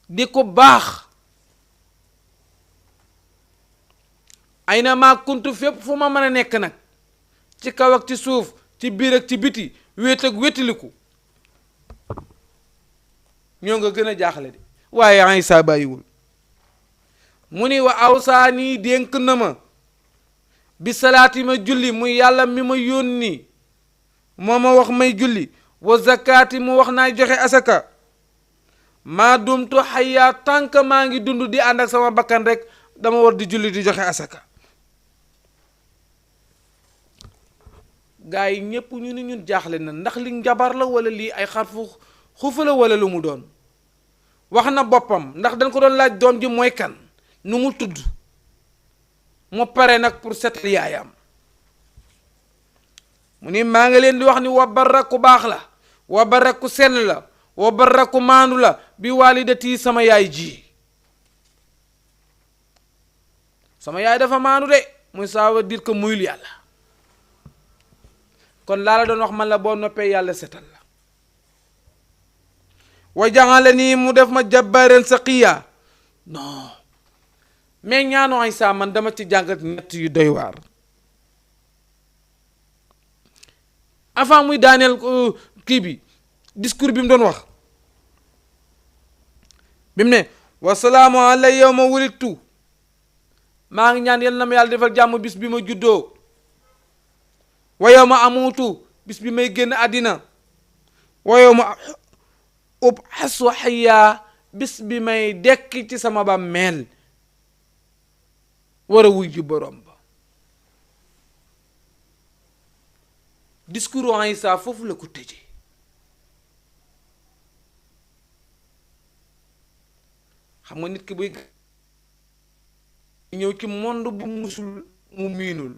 di ko baax ay na maa kuntu fépp fu ma mën a nekk nag ci kaw ak ci suuf ci biir ak ci biti wéet ak wétaliku ñoo nga gën a jaaxle de waaye Isaa bàyyiwul mu ni wa awsaani dénk na ma bi salaati ma julli muy yàlla mi ma yónni moo ma wax may julli wa zakaati mu wax naay joxe asaka maa dumtu xayyaa tànk maa ngi dund di ànd ak sama bakkan rek dama war di julli di joxe asaka gaa yi ñépp ñu ni ñun jaaxle na ndax li njabar la wala lii ay xarfu xufa la wala lu mu doon wax na boppam ndax dañ ko doon laaj doom ji mooy kan nu mu tudd mu pare nag pour setal yaayam mu ni maa ngi leen di wax ni wa barra ku baax la wa barra ku sell la wa barra ku maandu la bi waalidati sama yaay ji sama yaay dafa maandu de muy ça veut dire que muyul yàlla kon laa la doon wax man la boo noppee yàlla setal la wa jàngale nii mu def ma jabbaaren saqiya non mais ñaanu Isaa man dama ci jàngat ñett yu doy waar avant muy daaneel kii bi discours bi mu doon wax bi mu ne wasalaamu alay yawma wulidtu maa ngi ñaan yal na ma yàlla defal jàmm bis bi ma juddoo wa yawma amuutu bis bi may génn àddina wa yawma ubxasu xayyaa bis bi may dekki ci sama bàmmeel war a wuy ji borom ba discours Isaa foofu la ko tëjee xam nga nit ki buy ñëw ci monde bu musul mu miinul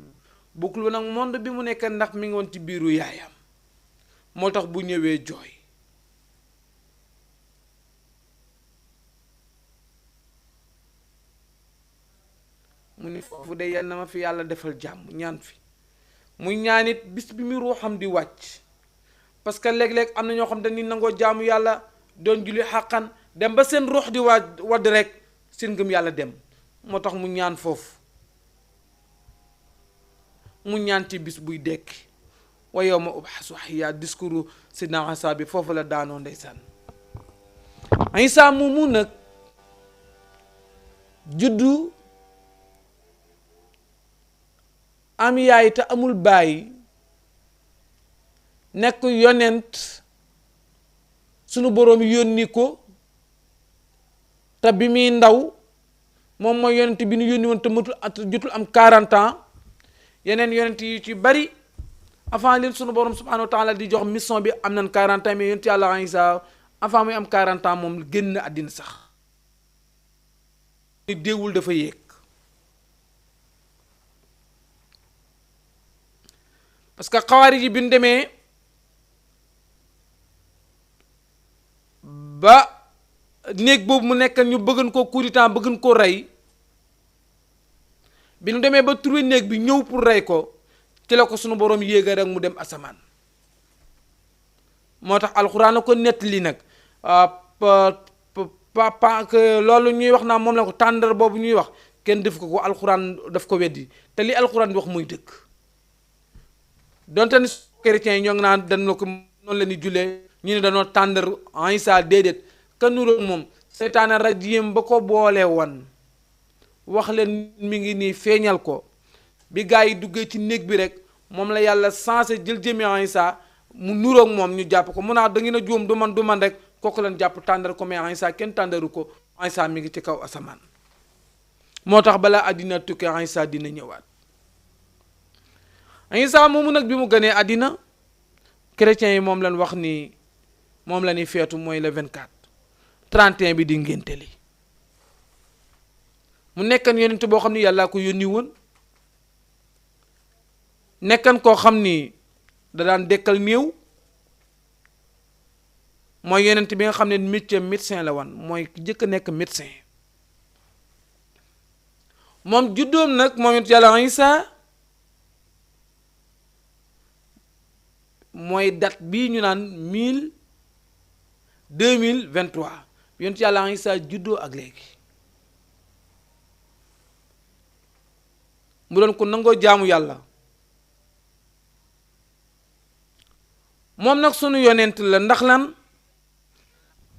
bokkul ba nag monde bi mu nekk ndax mi ngi woon ci biiru yaayam moo tax bu ñëwee jooy mu ni foofu de yal na ma fi yàlla defal jàmm ñaan fi muy ñaanit bis bi mu ruuxam di wàcc parce que léeg-léeg am na ñoo xam dañuy nangoo jaamu yàlla doon julli xàqan dem ba seen ruux di wadd rek seen ngëm yàlla dem moo tax mu ñaan foofu mu ñaan ci bis buy dekki wa yawma ubxasu xayyaa discours sidna Isaa bi foofu la daanoo ndeysaan Isaa moomu nag juddu am yaay te amul baay nekk yonent sunu boroom yónni ko te bi muy ndaw moom mooy yonent bi nu yónni woon te jotul am 40 ans yeneen yonent yi ci bari avant leen sunu boroom subhanahu wa taala di jox mission bi am nañ 40 ans mais yonent yàlla Isaa avant muy am 40 ans moom génn àddina sax déewul dafa yéeg parce que xawaari ji bi ñu demee ba néeg boobu mu nekk ñu bëggan koo coup-d'état bëggan koo rey bi ñu demee ba trouvé néeg bi ñëw pour rey ko ci la ko sunu boroom yéega rek mu dem asamaan moo tax alxuraan a ko nettali nag loolu ñuy wax naa moom la ko tàndar boobu ñuy wax kenn def ko alxuraan daf ko weddi te li alxuraan di wax muy dëgg donte ni chrétiens yi ñoo ngi naan dañ ko noonu la ñuy jullee ñu ne dañoo tàndar Isaa déedéet ka nuroog moom seytaane rajim ba ko boole woon wax leen mi ngi nii feeñal ko bi gaa yi duggee ci néeg bi rek moom la yàlla sensé jël jëmi Isaa mu nuroog moom ñu jàpp ko mun naa da ngeen a juum du man rek kooku leen jàpp tàndar ko mais Isaa kenn tàndaru ko Isaa mi ngi ci kaw asamaan moo tax balaa àddina tukki Isaa dina ñëwaat Isaa moomu nag bi mu gënee àddina chrétiens yi moom lañ wax ni moom la ñuy feetu mooy le 24 31 bi di ngénte li mu nekkan yonent boo xam ni yàllaa ko yónni woon nekkan koo xam ni da daan dekkal néew mooy yonent bi nga xam ne métier médecin la woon mooy jëkk nekk médecin moom juddoom nag moom it yàlla Isa mooy date bii ñu naan 2023 yonent yàlla Isa juddoo ak léegi mu doon ko nangoo jaamu yàlla. moom nag sunu yonent la ndax lan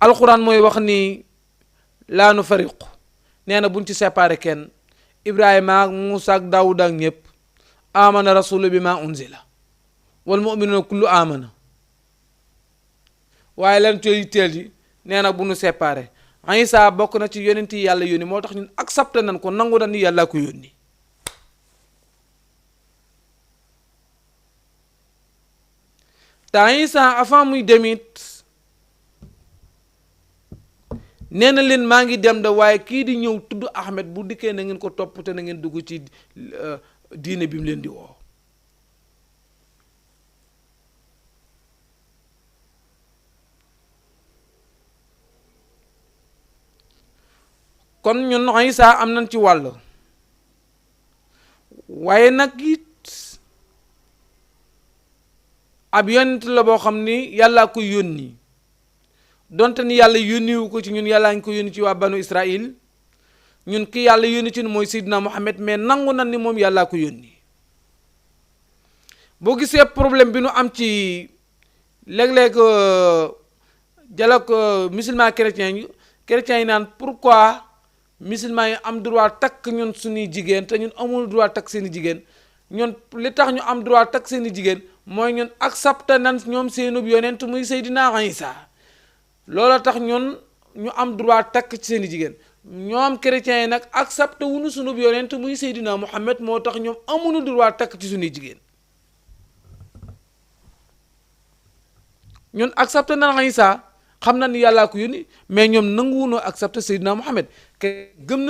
alxuraan mooy wax ni laa nu fariqu nee na buñ ci séparé kenn Ibrahima ak Muusa ak Daawuda ak ñëpp amana rasulu bi ma unzila wal mu'minuna kullu amana waaye lan cooy teel yi nee na bu nu séparé Isa bokk na ci yonent yi yàlla yónni moo tax ñun accepté nañ ko nangu dañ ni yàlla ko yónni. te Isa avant muy demit nee na leen maa ngi dem da waaye kii di ñëw tudd Ahmed bu dikkee na ngeen ko topp te na ngeen dugg ci diine bi mu leen di woo. kon ñun Isa am nañ ci wàll waaye nag it ab yonent la boo xam ni yàllaa ko yónni donte ni yàlla yónniwu ko ci ñun yàllaa ngi ko yónni ci waa banu Israil ñun ki yàlla yónni ci mooy Seydina Muhammad mais nangu na ni moom yàllaa ko yónni. boo gisee problème bi nu am ci léeg-léeg dialogue musulman chrétien yi naan pourquoi musulman yi am droit takk ñun suñuy jigéen te ñun amul droit takk seeni jigéen ñun li tax ñu am droit takk seeni jigéen mooy ñun accepté nan ñoom seenub yonent muy Seydina Isa loola tax ñun ñu am droit takk ci seeni jigéen ñoom chrétiens yi nag accepté wuñu sunub yonent muy Seydina Muhammad moo tax ñoom amuñu droit takk ci suñuy jigéen. ñun accepté nan Isa xam na ni yàllaa ko yónni mais ñoom nanguwuñu accepté Seydina Muhammad ke gëm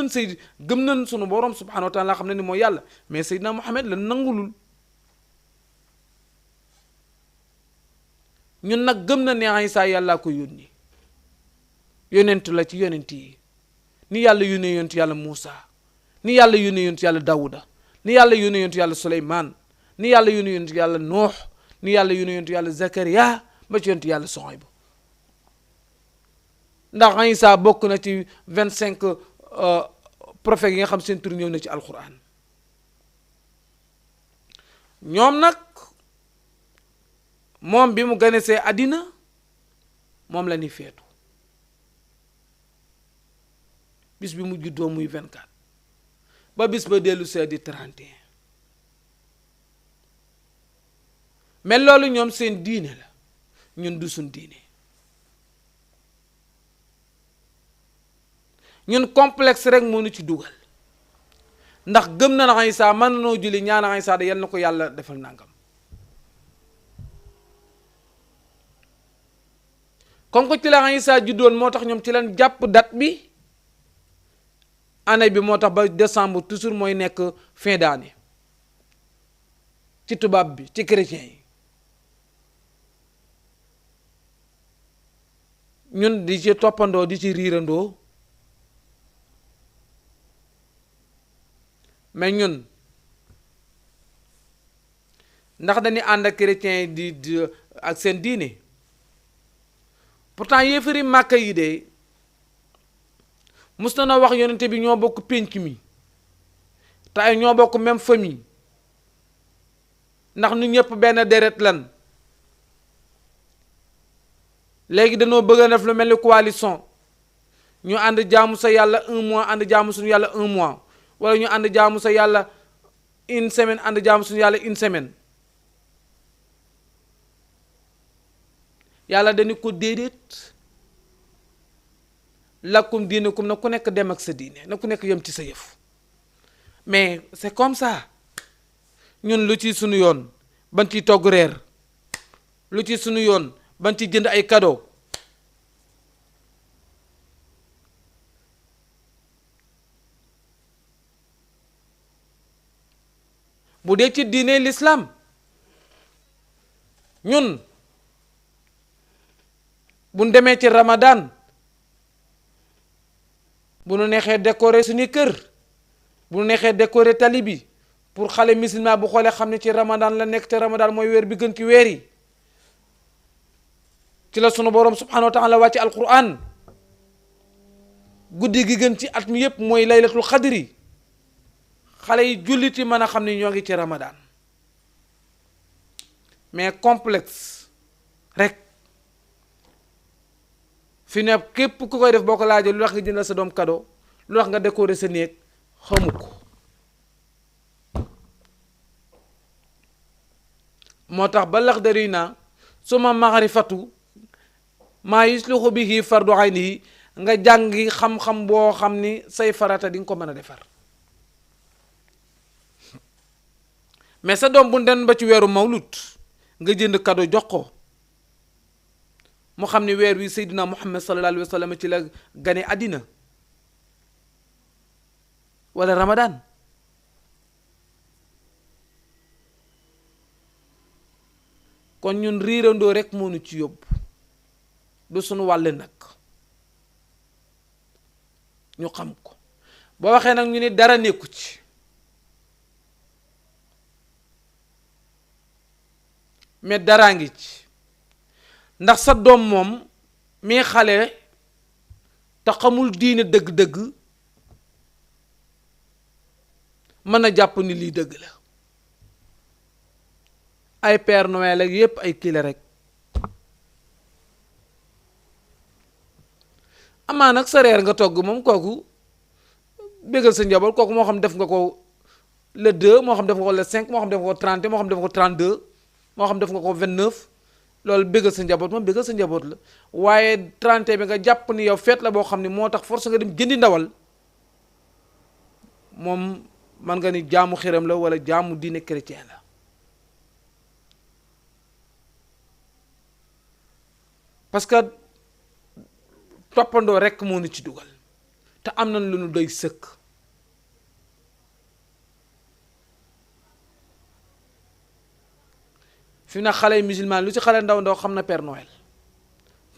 nañ sunu borom subhanahu wa taala xam na ni mooy yàlla mais Seydina Muhammad la nangulul. ñun nag gëm na ne Isa yàllaa ko yónni yonent la ci yonent yi ni yàlla yónnee yonent yàlla Muusa ni yàlla yónnee yonent yàlla Dawuda ni yàlla yónnee yonent yàlla Suleymaan ni yàlla yónnee yonent yàlla Nuux ni yàlla yónnee yonent yàlla Zakariya ba ci yonent yàlla Suhayb ndax Isa bokk na ci 25 prophètes yi nga xam seen tur ñëw na ci alquran ñoom nag moom bi mu ganesee àddina moom la ñuy feetu bis bi mu juddoo muy 24 ba bis ba dellu see di 31 mais loolu ñoom seen diine la ñun du suñ diine ñun complexe rek moo ñu ci dugal ndax gëm na na Isa mën noo julli ñaana Isa da yal na ko yàlla defal nangam comme que ci la Isa juddoon moo tax ñoom ci leen jàpp date bi année bi moo tax ba décembre toujours mooy nekk fin d'année ci tubaab bi ci chrétien yi ñun di ci toppandoo di ci riirandoo mais ñun ndax dañuy ànd ak chrétien yi di ak seen diine pourtant yéefari Màkka yi de mus na wax yonente bi ñoo bokk pénc mi te ay ñoo bokk même famille ndax ñu ñëpp benn deret lan léegi dañoo bëgg a def lu mel ni coalition ñu ànd jaamu sa yàlla 1 mois ànd jaamu suñu yàlla 1 mois wala ñu ànd jaamu sa yàlla 1 semaine ànd jaamu suñu yàlla 1 semaine yàlla dañu ko déedéet lakum diinukum na ku nekk dem ak sa diine na ku nekk yem ci sa yëf mais c'est comme ça ñun lu ci sunu yoon ban ciy togg reer lu ci sunu yoon ban ci jënd ay cadeau bu dee ci diine l'islam ñun buñ demee ci ramadan bu nu neexee décorer suñu kër bu neexee décorer tali bi pour xale musulman bu xoolee xam ne ci ramadan la nekk te ramadan mooy weer bi gën ci weer yi ci la sunu borom subhanahu wa taala wàcc alquran guddi gi gën ci at mi yépp mooy laylatul xadri xale yi julliti mën a xam ne ñoo ngi ci ramadan mais complexe rek fi ne képp ku koy def boo ko laajee lu tax nga jëndal sa doom cadeau lu tax nga décorer sa néeg xamu ko moo tax ba Laxdari naa suma maarifatu maa yusluxu bihi fardu aynihi nga jàngi xam-xam boo xam ni say farata di nga ko mën a defar mais sa doom bu den ba ci weeru mawlut nga jënd cadeau jox ko mu xam ni weer wi Seydina Muhammad sallallahu alayhi wa sallam ci la gane àddina wala Ramadan kon ñun riirandoo rek moo nu ci yóbbu du sunu wàll nag ñu xam ko boo waxee nag ñu ni dara nekku ci mais daraa ngi ci ndax sa doom moom mii xale te xamul diine dëgg-dëgg mën a jàpp ni lii dëgg la ay Père Noël ak yépp ay kile rek amaa nag sa reer nga togg moom kooku bégal sa njaboot kooku moo xam def nga ko le 2 moo xam def nga ko le 5 moo xam def nga ko 30 moo xam def nga ko 32 moo xam def nga ko 29 loolu bégal sa njaboot moom bégal sa njaboot la waaye 30 bi nga jàpp ni yow feet la boo xam ne moo tax force nga dem jëndi ndawal moom man nga ni jaamu xiram la wala jaamu diine chrétien la parce que toppandoo rekk moo nu ci dugal te am nañ lu nu doy sëkk fi na xale musulman lu ci xale ndaw ndaw xam na Père Noël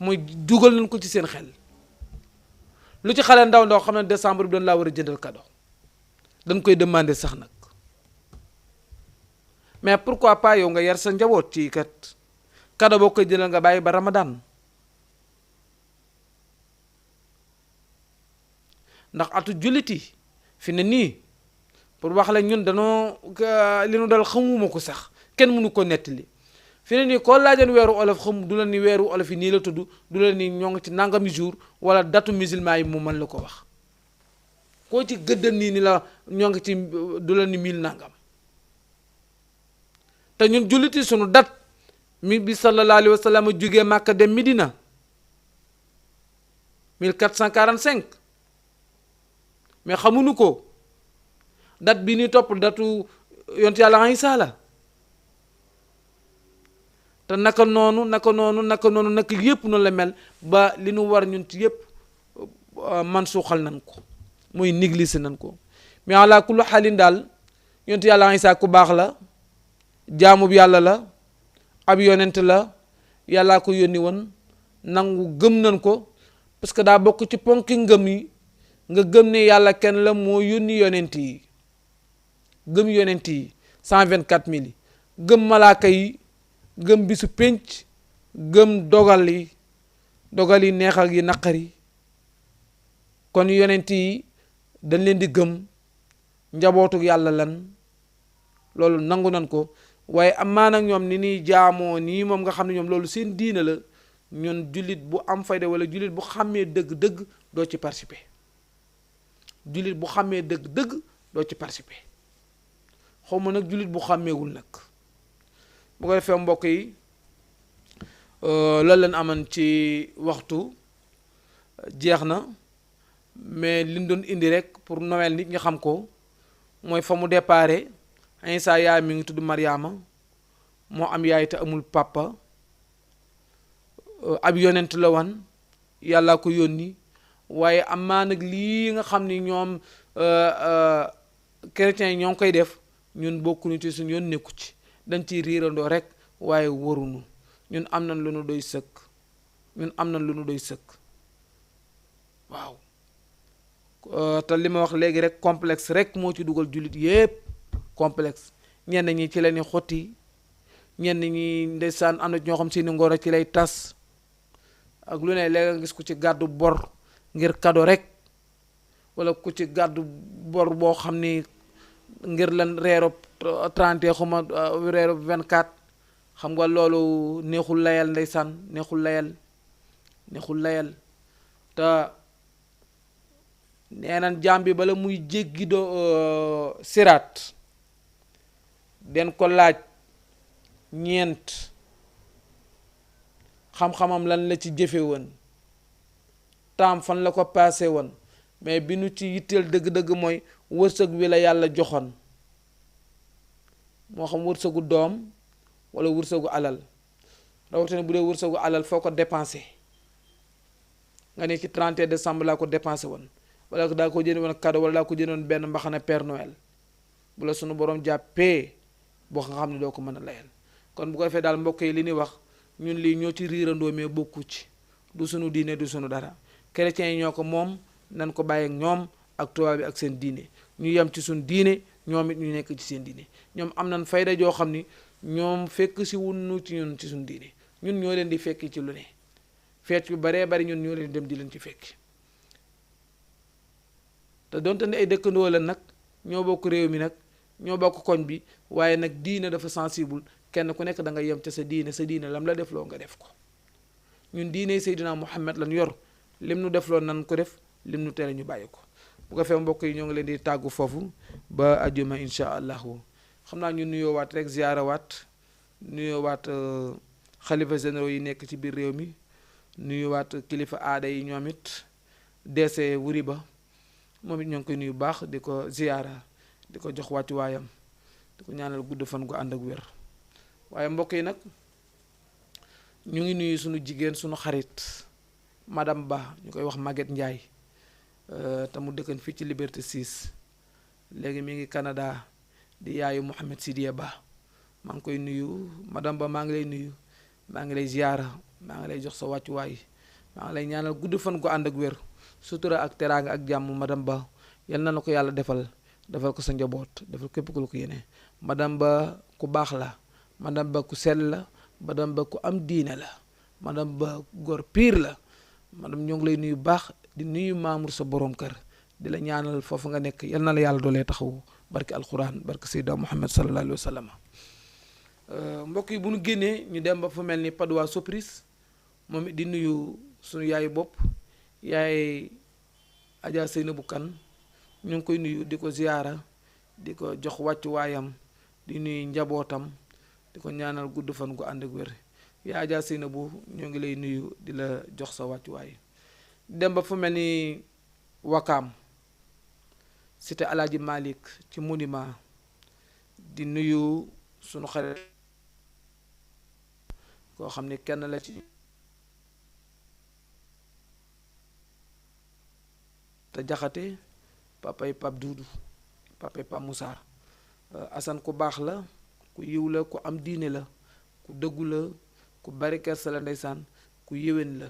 mooy dugal nañ ko ci seen xel lu ci xale ndaw ndaw xam na décembre bi doon laa war a jëndal cadeau dañ koy demander sax nag mais pourquoi pas yow nga yar sa njaboot ci kat cadeau boo koy jëndal nga bàyyi ba Ramadan ndax atu julliti fi ne nii pour wax la ñun danoo li nu dal xamuma ko sax kenn mënu ko nettali fi ne nii koo laajan weeru olof xam du la ni weeru olof yi nii la tudd du la ni ñoo ngi ci nangami jour wala datu musulman yi mu mën la ko wax koo ci gëddal nii ni la ñoo ngi ci du la ni 1000 nangam te ñun julliti sunu dat mi bi sallallahu alayhi wa sallam jógee Màkka dem Medina 1445 mais xamuñu ko date bi ni topp datu yonent yàlla Isaa la te naka noonu naka yépp noonu la mel ba li nu war ñun ci yépp man suuxal nan ko muy négliger nan ko mais ala kullu xaalin daal yonent yàlla Isaa ku baax la jaamub yàlla la ab yonent la yàllaa ko yónni woon nangu gëm nan ko parce que daa bokk ci ponki ngëm yi nga gëm ne yàlla kenn la moo yónni yonent yi gëm yonent yi 124 000 yi gëm malaaka yi gëm bisu pénc gëm dogal yi neex ak yi naqari kon yonent yi dañ leen di gëm njabootu yàlla lan loolu nangu nan ko waaye amaa nag ñoom ni ñuy jaamoo nii moom nga xam ne ñoom loolu seen diina la ñun jullit bu am fayda wala jullit bu xàmmee dëgg-dëgg doo ci participer jullit bu xàmmee dëgg-dëgg doo ci participer xaw ma nag jullit bu xàmmeewul nag bu ko defee mbokk yi loolu leen aman ci waxtu jeex na mais li ñu doon indi rek pour Noël nit ñi xam ko mooy fa mu déparé Isaa yaay mi ngi tudd Mariama moo am yaay te amul papa ab yonent la wan yàlla ko yónni waaye amaa nag lii nga xam ni ñoom chrétiens yi ñoo ngi koy def ñun bokkuñu ci suñu yoon nekku ci dañ ciy riirandoo rek waaye waruñu ñun am nañ lu nu doy sëkk waaw te li ma wax léegi rek complexe rek moo ci dugal jullit yépp complexe. ñenn ñi ci la ni xotti ñenn ñi ndeysaan am na ñoo xam seeni ngoro ci lay tas ak lu ne léegi nga gis ku ci gàddu bor ngir kado rek wala ku ci gàddu bor boo xam ni ngir lan reero 30 xuma reero 24 xam nga loolu neexul layal ndeysaan neexul layal te neenan jaam bi bala muy jéggi do siraat den ko laaj ñeent xam-xamam lan la ci jëfe woon taam fan la ko paase woon mais bi nu ci yitteel dëgg-dëgg mooy wërsëg wi la yàlla joxoon moo xam wërsëgu doom wala wërsëgu alal rawatina bu dee wërsëgu alal foo ko dépensé nga ne ci 31 décembre laa ko dépensé woon wala daa ko jënd woon cadeau wala daa ko jëndoon benn mbaxana Père Noël bu la sunu borom jàppee boo xam ne doo ko mën a layal kon bu ko defee daal mbokk yi li ñuy wax ñun lii ñoo ci riirandoo mais bokku ci du sunu diine du sunu dara chrétiens yi ñoo ko moom nan ko bàyyi ak ñoom ak tubaab bi ak seen diine ñu yem ci sunu diine ñoom it ñu nekk ci seen diine ñoom am nañ fayda joo xam ni ñoom fekk si wunnu ci ñun ci sunu diine ñun ñoo leen di fekki ci lu ne feet yu baree bari ñun ñoo leen dem di leen ci fekki te donte ne ay dëkkandoo la nag ñoo bokk réew mi nag ñoo bokk koñ bi waaye nag diine dafa sensible kenn ku nekk da nga yem ca sa diine lam la def loo nga def ko ñun diine Seydina Muhammad lan yor lim nu def loo nan ko def lim nu tere ñu bàyyi ko bu ko fee mbokk yi ñoo ngi leen di tàggu foofu ba ajuma insha allahu xam naa ñu nuyoowaat rek ziyaarawaat nuyoowaat xalifa généraux yi nekk ci biir réew mi nuyoowaat kilifa aada yi ñoom it deese wuri ba moom it ñoo ngi koy nuyu baax di ko ziyaara di ko jox wàccu waayam di ko ñaanal gudd fan gu ànd ak wér waaye mbokk yi nag ñu ngi nuyu sunu jigéen sunu xarit madame Ba ñu koy wax Maguette Ndiaye te mu dëkkan fii ci Liberté 6 léegi mi ngi Canada di yaayu Mouhamed Sidiya Ba maa ngi koy nuyu madame Ba maa ngi lay nuyu maa ngi lay ziyaara maa ngi lay jox sa wàccuwaay maa ngi lay ñaanal gudd fan gu ànd ak wér sutura ak teraanga ak jàmm madame Ba yal na ko yàlla defal ko sa njaboot defal képp ku la ko yéene madame Ba ku baax la madame Ba ku sell la madame Ba ku am diine la madame Ba góor piir la madame ñoo ngi lay nuyu baax di nuyu Mamour sa borom kër di la ñaanal foofu nga nekk yal na la yàlla doolee taxawu barke alquran barke Seydina Muhammad sallallahu alayhi wa sallam mbokk yi bu ñu génnee ñu dem ba fu mel ni Padoua Sopris moom it di nuyu suñu yaayu bopp yaay Adja Seynabou Kane ñu ngi koy nuyu di ko ziyaara di ko jox wàccu waayam di nuyu njabootam di ko ñaanal gudd fan gu ànd ak wér yaa Adja Seynabou ñoo ngi lay nuyu di la jox sa wàccu waay dem ba fu mel ni Wakaam cité Alaaji Malick ci monument di nuyu sunu xarit koo xam ne kenn la ci te jaxate papay Pap Duudu papay Pap Moussa Assane ku baax la ku yiw la ku am diine la ku dëggu la ku bari kersa la ndeysaan ku yéwén la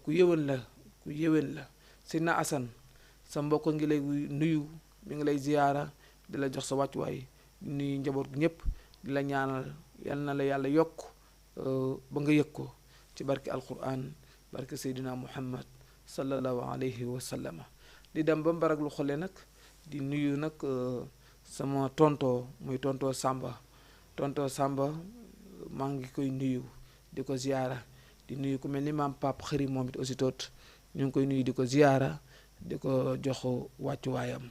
ku yéwén la si na Assane sa mbokk ngi lay nuyu mi ngi lay ziyaara di la jox sa wàccuwaay di nuyu njaboot gi ñëpp di la ñaanal yal na la yàlla yokk ba nga yëg ko ci barke alquran barke Seydina Muhammad sallallahu alayhi wa sallam di dem ba mbarag lu xole nag di nuyu nag sama tonto muy tonto Samba maa ngi koy nuyu di ko ziyaara di nuyu ku mel ni maam Pape Xëri moom it aussi toot ñu ngi koy nuyu di ko ziyaara di ko jox wàccuwaayam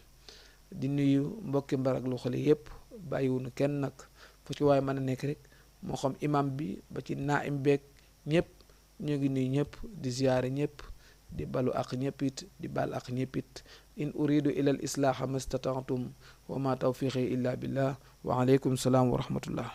di nuyu mbokki mbarag lu xole yépp bàyyiwunu kenn nag fu ci waaye mën a nekk rek moo xam imam bi ba ci naim beeg ñëpp ñu ngi nuyu ñëpp di ziyaara ñëpp di balu ak ñëpp it di bal ak ñëpp it in uridu ila al islaaha mastata'tum wa ma tawfiqi illa billah wa alaykum salaam wa rahmatullah